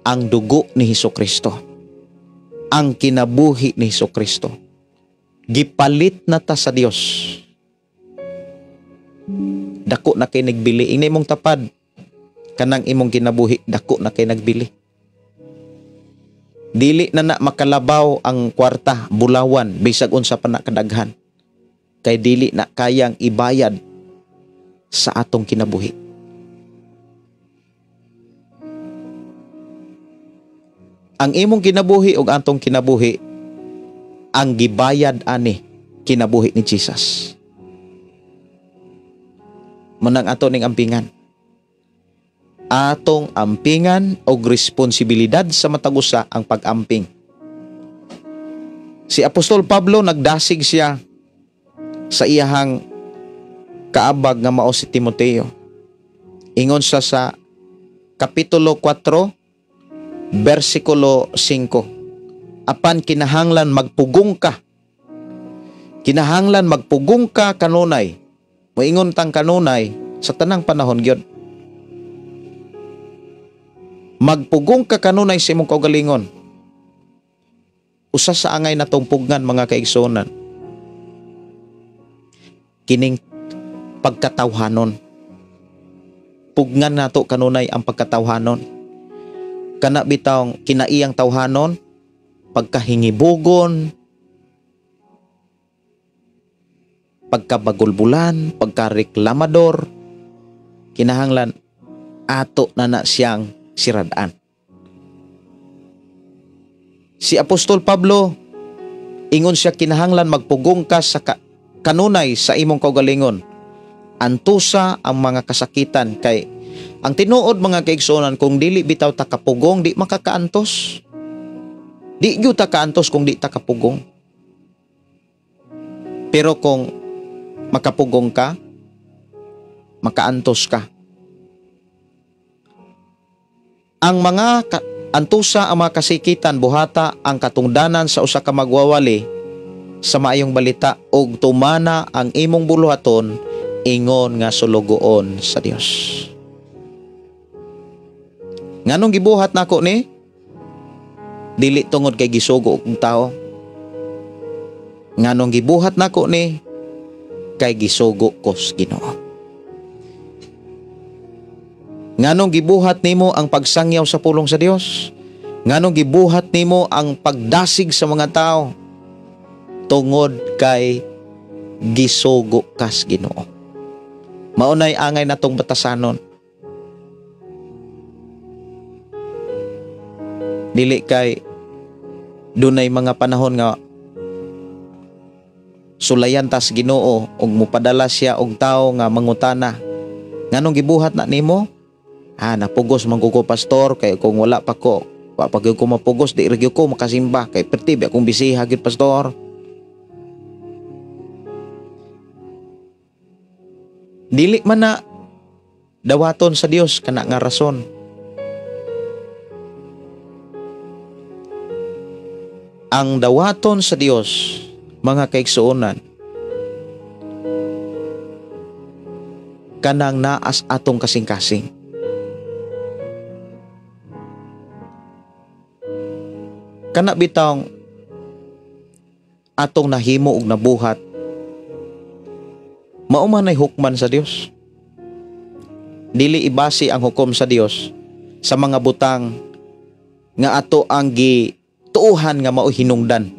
ang dugo ni Hesukristo, ang kinabuhi ni Hesukristo. Gipalit na ta sa Dios. Dako na kay nagbili. Ingna imong tapad kanang imong kinabuhi, dako na kay nagbili. Dili na na makalabaw ang kwarta, bulawan, bisag unsa pa na kadaghan. Kay dili na kayang ibayad sa atong kinabuhi. Ang imong kinabuhi ug atong kinabuhi, ang gibayad ani kinabuhi ni Jesus. Munang ato ning ampingan. Atong ampingan og responsibilidad sa matag usa ang pag-amping. Si Apostol Pablo nagdasig siya sa iyahang kaabag nga mao si Timoteo. Ingon siya sa Kapitulo 4, versikulo 5. Apan kinahanglan magpugong ka. Kinahanglan magpugong ka kanunay. Moingon tang kanunay sa tanang panahon gyud. Magpugong ka kanunay sa imong kaugalingon. Usa sa angay natong pugnan, mga kaigsuonan, kining pagkatawhanon. Pugnan nato kanunay ang pagkatawhanon. Kana bitawng kinaiyang tawhanon, pagkahingibugon, pagkabagulbulan, pagkareklamador, kinahanglan ato na na siyang siradaan. Si Apostol Pablo, ingon siya kinahanglan magpugong ka sa kanunay sa imong kaugalingon. Antusa ang mga kasakitan kay ang tinuod, mga kaigsuonan, kung dili bitaw ta kapugong, di makakaantos. Di gyud ta kaantos kung di ta kapugong. Pero kung makapugong ka, makaantos ka. Ang mga antusa ang mga kasikitan, buhata ang katungdanan sa usa ka magwawali sa maayong balita ug tumana ang imong buluhaton ingon nga sulugoon sa Dios. Nganong gibuhat nako ni? Dili tungod kay gisugo og tao. Nganong gibuhat nako ni? Kay gisugo ko sa Ginoo. Nganong gibuhat nimo ang pagsangyaw sa pulong sa Dios? Nganong gibuhat nimo ang pagdasig sa mga tao? Tungod kay gisugo kas Ginoo. Maunay angay natong batasanon. Dili kay dunay mga panahon nga sulayan tas Ginoo og mupadala siya og tawo nga mangutana. Nganong gibuhat na nimo? Ah, napugos man ko, pastor, kay kung wala pa ko, wa pa gyud ko mapugos, di ra gyud ko makasimba kay perti akong bisiha gyud, pastor. Dili man na dawaton sa Dios kana nga rason. Ang dawaton sa Dios, mga kaigsuonan, kanang naas atong kasing-kasing. Kana bitawng atong nahimo og nabuhat, mao man ay hukman sa Dios. Dili ibase ang hukom sa Dios sa mga butang nga ato ang gituohan nga maoy hinungdan.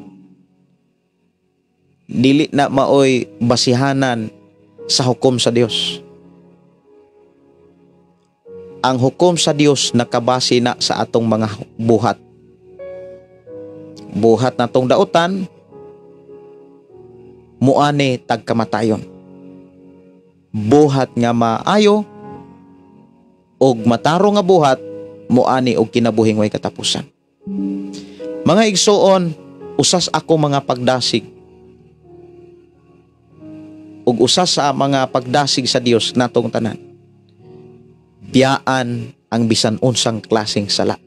Dili na maoy basihanan sa hukom sa Dios. Ang hukom sa Dios nakabase na sa atong mga buhat. Buhat natong dautan, muani tagkamatayon. Buhat nga maayo og matarong nga buhat, muani og kinabuhing way katapusan. Mga igsuon, usas ako mga pagdasig ug usas sa mga pagdasig sa Dios natong tanan. Biyaan ang bisan unsang klaseng sala.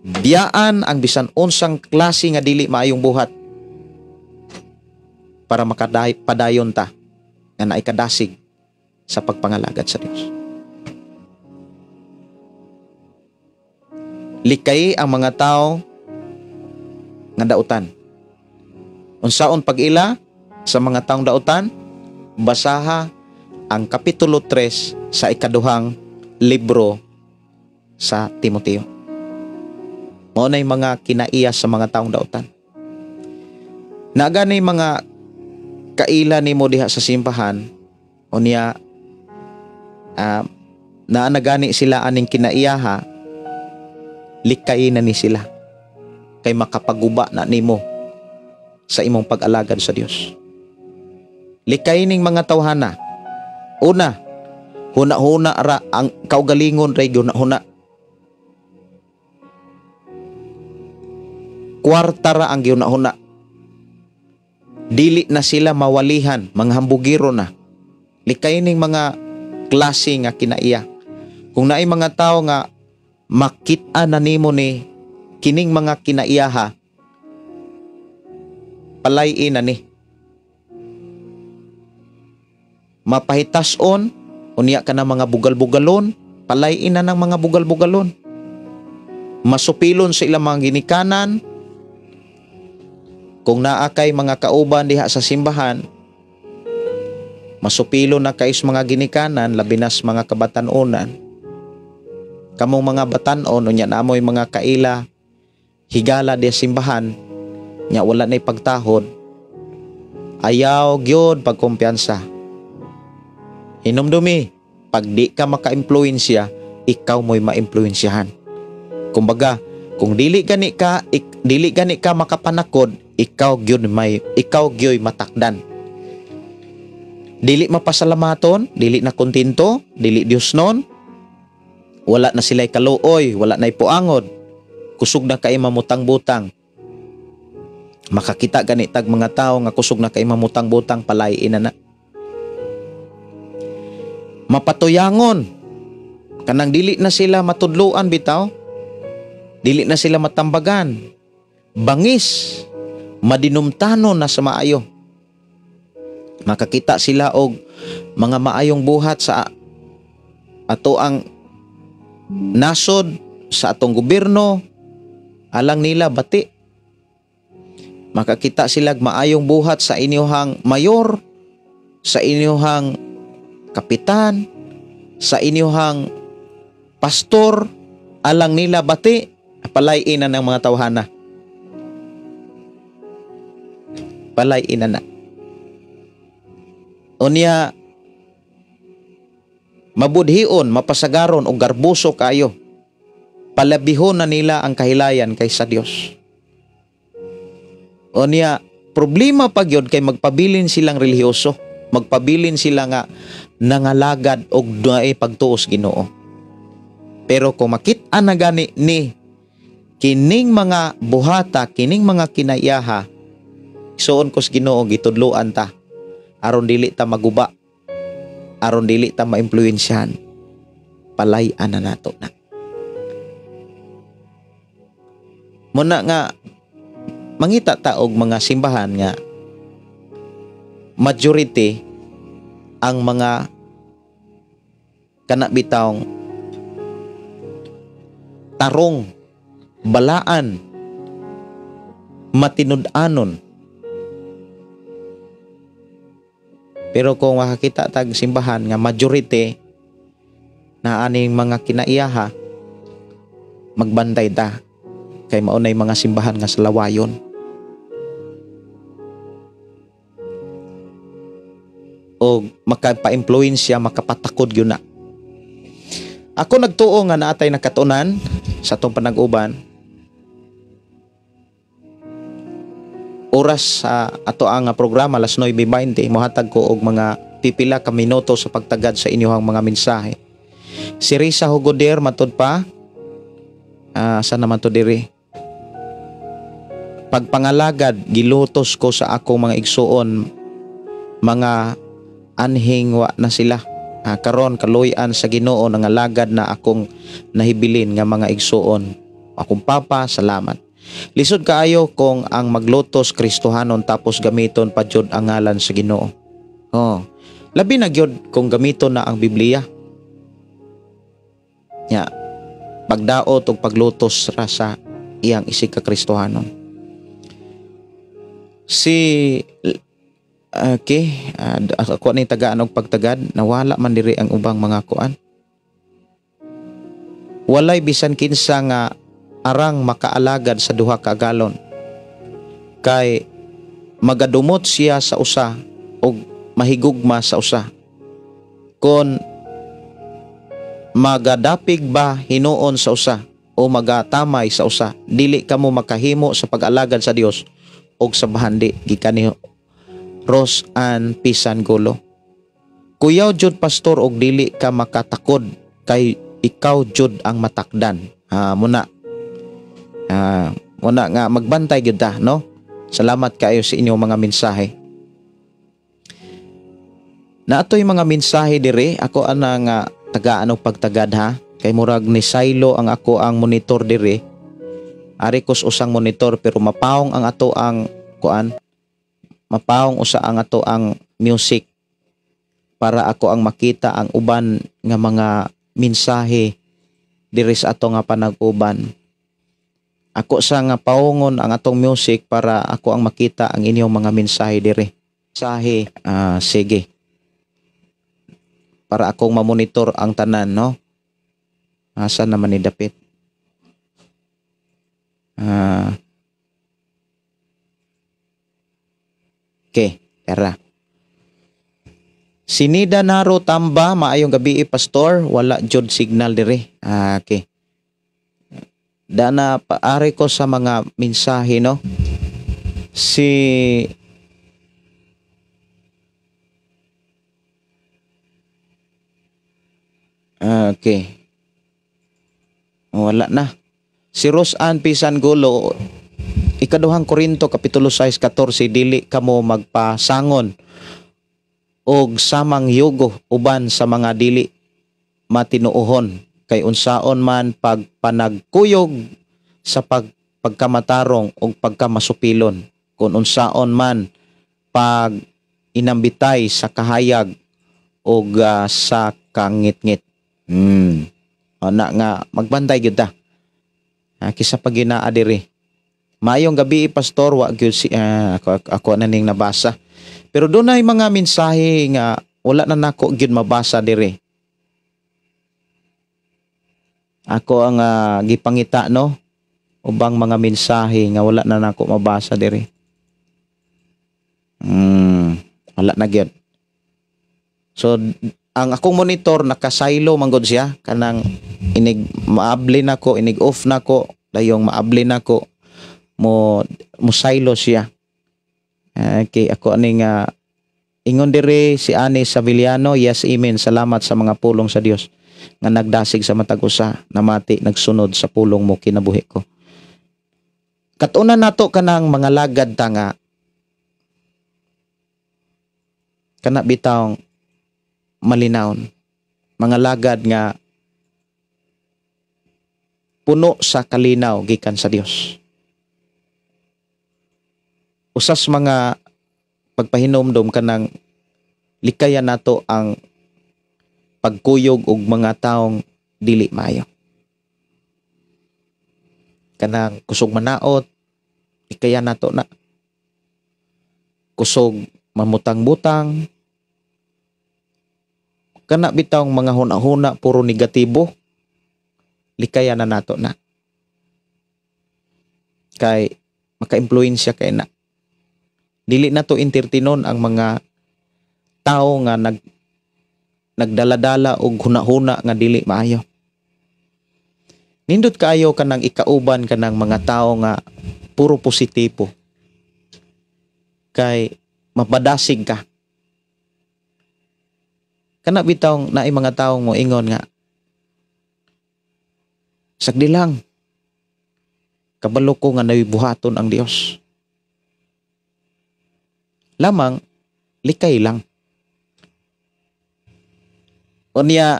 Biyaan ang bisan unsang klase nga dili maayong buhat para makapadayon ta nga naikadasig sa pagpangalagad sa Dios. Likay ang mga tao nga dautan. Unsaon pag-ila sa mga taong dautan? Basaha ang Kapitulo 3 sa ikaduhang libro sa Timoteo. Mao nay mga kinaiya sa mga taong dautan. Naganay mga kaila nimo diha sa simbahan, unya naanagani sila aning kinaiyaha, likay na ni sila kay makapaguba na nimo sa imong pag-alagad sa Dios. Likay ning mga tawhana. Una, huna-huna ra ang kaugalingon ray huna-huna. Kwarta ra ang gihuna-huna. Dili na sila mawalihan, mga hambugiro na. Likay ning mga klase nga kinaiya. Kung naay mga tao nga makit-a na nimo ni kining mga kinaiyaha, palay-in na ni. Mapahitason, unya ka na mga bugal-bugalon, palay-in na ng mga bugal-bugalon. Masupilon sa ilang mga ginikanan. Kung naa kay mga kauban diha sa simbahan, masupilon na kay sa mga ginikanan, labi nas mga kabatan-onan. Kamong mga batan-on, unya na amoy mga kaila, higala diha simbahan, nya wala na'y pagtahod, ayaw gyud pagkumpiyansa. Hinumdumi, pag di ka maka-impluwensya, ikaw mo'y maimpluwensyahan. Kumbaga, kung dili gani ka makapanakod, ikaw gyud matakdan. Dili mapasalamaton, dili na kontento, dili Dios non. Wala na sila'y kaluoy, wala na'y puangod. Kusog na kay mamutang-butang. Makakita gani tag mga tao nga kusog na kay mamutang-butang, palay-in na na. Mapatuyangon. Kanang dili na sila matudloan bitaw. Dili na sila matambagan. Bangis, madinumtano na sa maayo. Makakita sila og mga maayong buhat sa ato ang nasod, sa atong gobyerno, alang nila bati. Makakita sila og maayong buhat sa inyuhang mayor, sa inyuhang kapitan, Sa inyuhang pastor alang nila bati, palay-in na ng mga tawhana. Palay-in na na. Unya mabudhion, mapasagaron o garbuso kayo. Palabihon na nila ang kahilayan kaysa Dios. Unya problema pa gyud kay magpabilin silang relihiyoso, magpabilin sila nga nangalagad og duay pagtuos Ginoo. Pero kung makit-an na gani ni kining mga buhata, kining mga kinaiyaha, suon kos Ginoo gitudloan ta aron dili ta maguba, aron dili ta maimpluwensyahan. Palay-an na nato na. Muna nga mangita ta og mga simbahan nga majority ang mga kanabitawng tarong, balaan, matinud-anon. Pero kung makakita tag simbahan nga majority na aning mga kinaiyaha, magbantay ta kay maunay mga simbahan nga sa lawayon. O makapa-impluwensya, makapatakod yun na. Ako nagtuo nga naatay nakatunan sa atong panag-uban. Oras sa ato ang programa alas 9:20, mohatag ko og mga pipila ka minuto sa pagtagad sa inyong mga mensahe. Si Risa Hugoder matud pa, sa naman to diri. Pagpangalagad gilutos ko sa akong mga igsuon, mga anhing wa na sila. Karon kaluy-an sa Ginoo nangalagad na akong nahibilin nga mga igsuon. Akong papa, salamat. Lisod kaayo kung ang maglutos Kristohanon tapos gamiton pa jud ang ngalan sa Ginoo. Oh, labi na gyud kung gamiton na ang Biblia. Nya, pagdaot og paglutos ra sa iyang isig ka Kristohanon. Si okay, ako ni tagaan og pagtagad, nawala man diri ang ubang mga kuan. Walay bisan kinsa nga arang makaalagad sa duha ka galon. Kay magadumot siya sa usa og mahigugma sa usa. Kon magadapig ba hinuon sa usa o magatamay sa usa, dili kamo makahimo sa pag-alagad sa Dios og sa bahandi, gikan ni Ros Ann Pisan Gulo. Kuyaw jud pastor og dili ka makatakod kay ikaw jud ang matakdan. Muna. Muna nga magbantay gyud ta, no? Salamat kayo sa inyong mga mensahe. Naatoy mga mensahe diri, ako ana nga tagaan og pagtagad ha. Kay murag ni Silo ang ako ang monitor diri. Ari kos usang monitor pero mapaong ang ato ang kuan. Mapaong usa ang ato ang music para ako ang makita ang uban nga mga mensahe diri sa ato nga panag-uban. Ako sa nga paungon ang atong music para ako ang makita ang inyong mga mensahe diri. Mensahe, sige. Para akong mamonitor ang tanan, no? Asa naman ni dapit? Okay, tara. Sinida Naro Tamba, maayong gabi pastor, wala jud signal diri. Okay. Dana paari ko sa mga mensahe, no? Si okay. Wala na. Si Ros Ann Pisan Gulo, Ikaduhang Korinto kapitulo 6:14, dili kamo magpasangon og samang yugo uban sa mga dili matinuohon, kay unsaon man pagpanagkuyog sa pagkamatarong og pagkamasupilon, kun unsaon man pag inambitay sa kahayag og sa kangitngit. Ana nga magbantay gyud ta. Kisa pa ginaa diri. Maayong gabi pastor, wa gyud si ako na ning nabasa. Pero dunay mga mensahe nga wala na nako gyud mabasa diri. Ako ang gipangita, no, ubang mga mensahe nga wala na nako mabasa diri. Wala na gyud. So ang akong monitor nakasilo man gud siya, kanang inig maabli nako, inig off nako, dayong maabli nako, mo mo silo siya. Okay, ako ani nga ingon diri si Ani Saviliano, "Yes, amen. Salamat sa mga pulong sa Dios nga nagdasig sa matag usa, namati nagsunod sa pulong mo kinabuhi ko." Katunan nato kanang mga lagad ta nga kana bitawng malinawon, mga lagad nga puno sa kalinaw gikan sa Dios. Usas mga pagpahinomdom kanang likayan nato ang pagkuyog og mga taong dili maayo. Kanang kusog manaot, likayan nato na. Kusog mamutang-butang, kana bitawng mga huna-huna puro negatibo, likayan na nato na. Kay maka-impluwensya kay na. Dili na to entertainon ang mga tao nga nagdala-dala og huna-huna nga dili maayo. Nindot kaayo kanang ikauban kanang mga tao nga puro positibo. Kay mapadasig ka. Kana bitawng naay mga taong moingon nga sagdi lang, kabalo ko nga nabibuhaton ang Dios. Lamang likay lang. Unya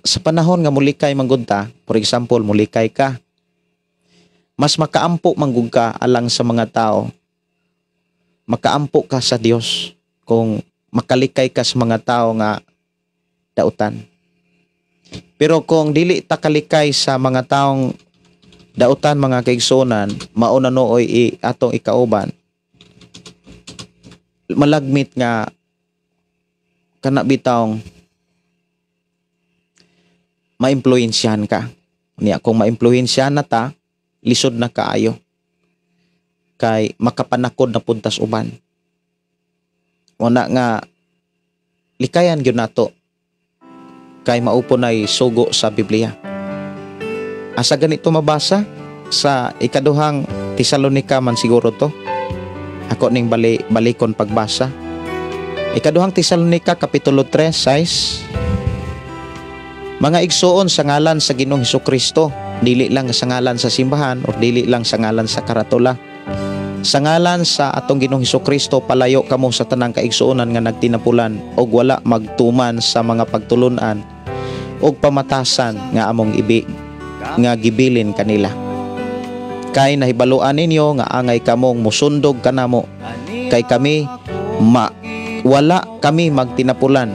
sa panahon nga mulikay manggod ta, for example, mulikay ka, mas makaampo manggug ka alang sa mga tao. Makaampo ka sa Dios kung makalikay ka sa mga tao nga dautan. Pero kung dili ta kalikay sa mga taong dautan, mga kaigsuonan, mao na nooy atong ikauban, malagmit nga kana bitawng maimpluwensyahan ka. Niya kung maimpluwensyahan na ta, lisod na kaayo. Kay makapanakod na puntas uban. Una nga likayan gyud nato kay maupo nay sugo sa Biblia. Asa ganito mabasa? Sa ikaduhang Tesalonika man siguro to. Ako ning balikon pagbasa. Ikaduhang Tesalonika kapitulo 3 6. Mga igsuon, sa ngalan sa Ginoong Hesukristo, dili lang sa ngalan sa simbahan o dili lang sa ngalan sa karatula. Sa ngalan sa atong Ginoong Hesukristo, palayo kamo sa tanang kaigsuonan nga nagtinapulan og wala magtuman sa mga pagtulunan og pamatasan nga among ibi nga gibilin kanila. Kay nahibaluan ninyo nga angay kamong musundog kanamo, kay kami wala kami magtinapulan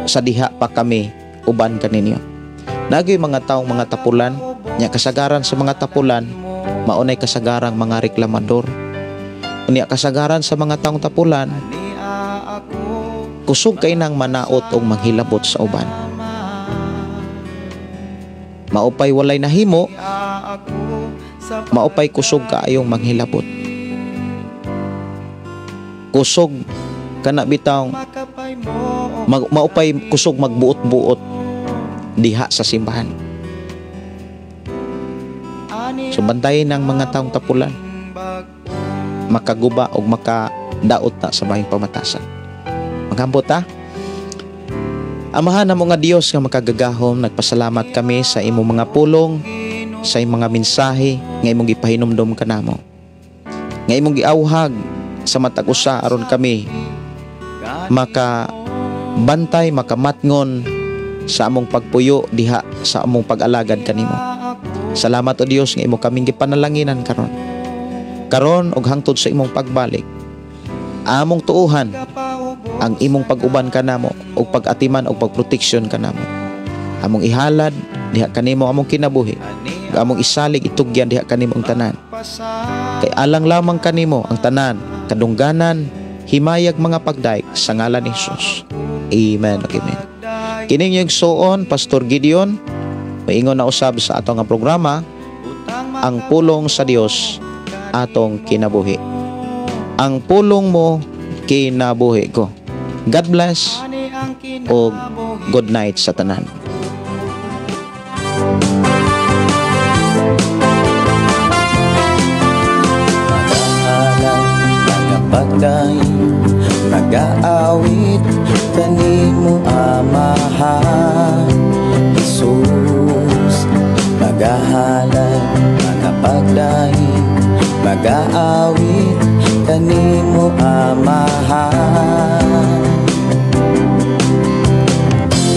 sa diha pa kami uban kaninyo. Nagyoy mga taong mga tapulan, nya kasagaran sa mga tapulan maunay kasagarang mga reklamador. Unya kasagaran sa mga taong tapulan, kusog kay nang manaot og manghilabot sa uban. Maupay walay nahimo, maupay kusog kaayong manghilabot. Kusog kana bitawng maupay kusog magbuot-buot diha sa simbahan. So bantayin ang mga taong tapulan, makaguba og makadaot na sa maayong pamatasan. Maghambot ta. Amahan namo nga Dios nga makagagahom, nagpasalamat kami sa imong mga pulong, sa imong mga mensahe nga imong gipahinumdom kanamo, nga imong giawhag sa matag usa aron kami makabantay, makamatngon sa among pagpuyo diha sa among pag-alagad kanimo. Salamat o Dios nga imo kaming gipanalanginan karon. Karon og hangtod sa imong pagbalik, among tuohan ang imong pag-uban kanamo og pag-atiman og pagproteksyon kanamo. Among ihalad diha kanimo among kinabuhi, among isalig itugyan diha kanimo ang tanan. Kay alang lamang kanimo ang tanan, kadungganan, himayag mga pagdaig sa ngalan ni Jesus. Amen. Amen. Kining yung suon, Pastor Gideon, Moingon na usab sa ato nga programa, ang pulong sa Dios atong kinabuhi. Ang pulong mo, kinabuhi ko. God bless o good night sa tanan. Nagapagdaing, nagaawit kanimo, Amahan Jesus. Magahalad, magapagdaing, magaawit kanimo, Amahan.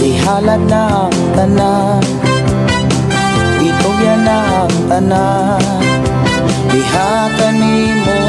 Ihalad na ang tanan, itugyan na ang tanan, diha kanimo.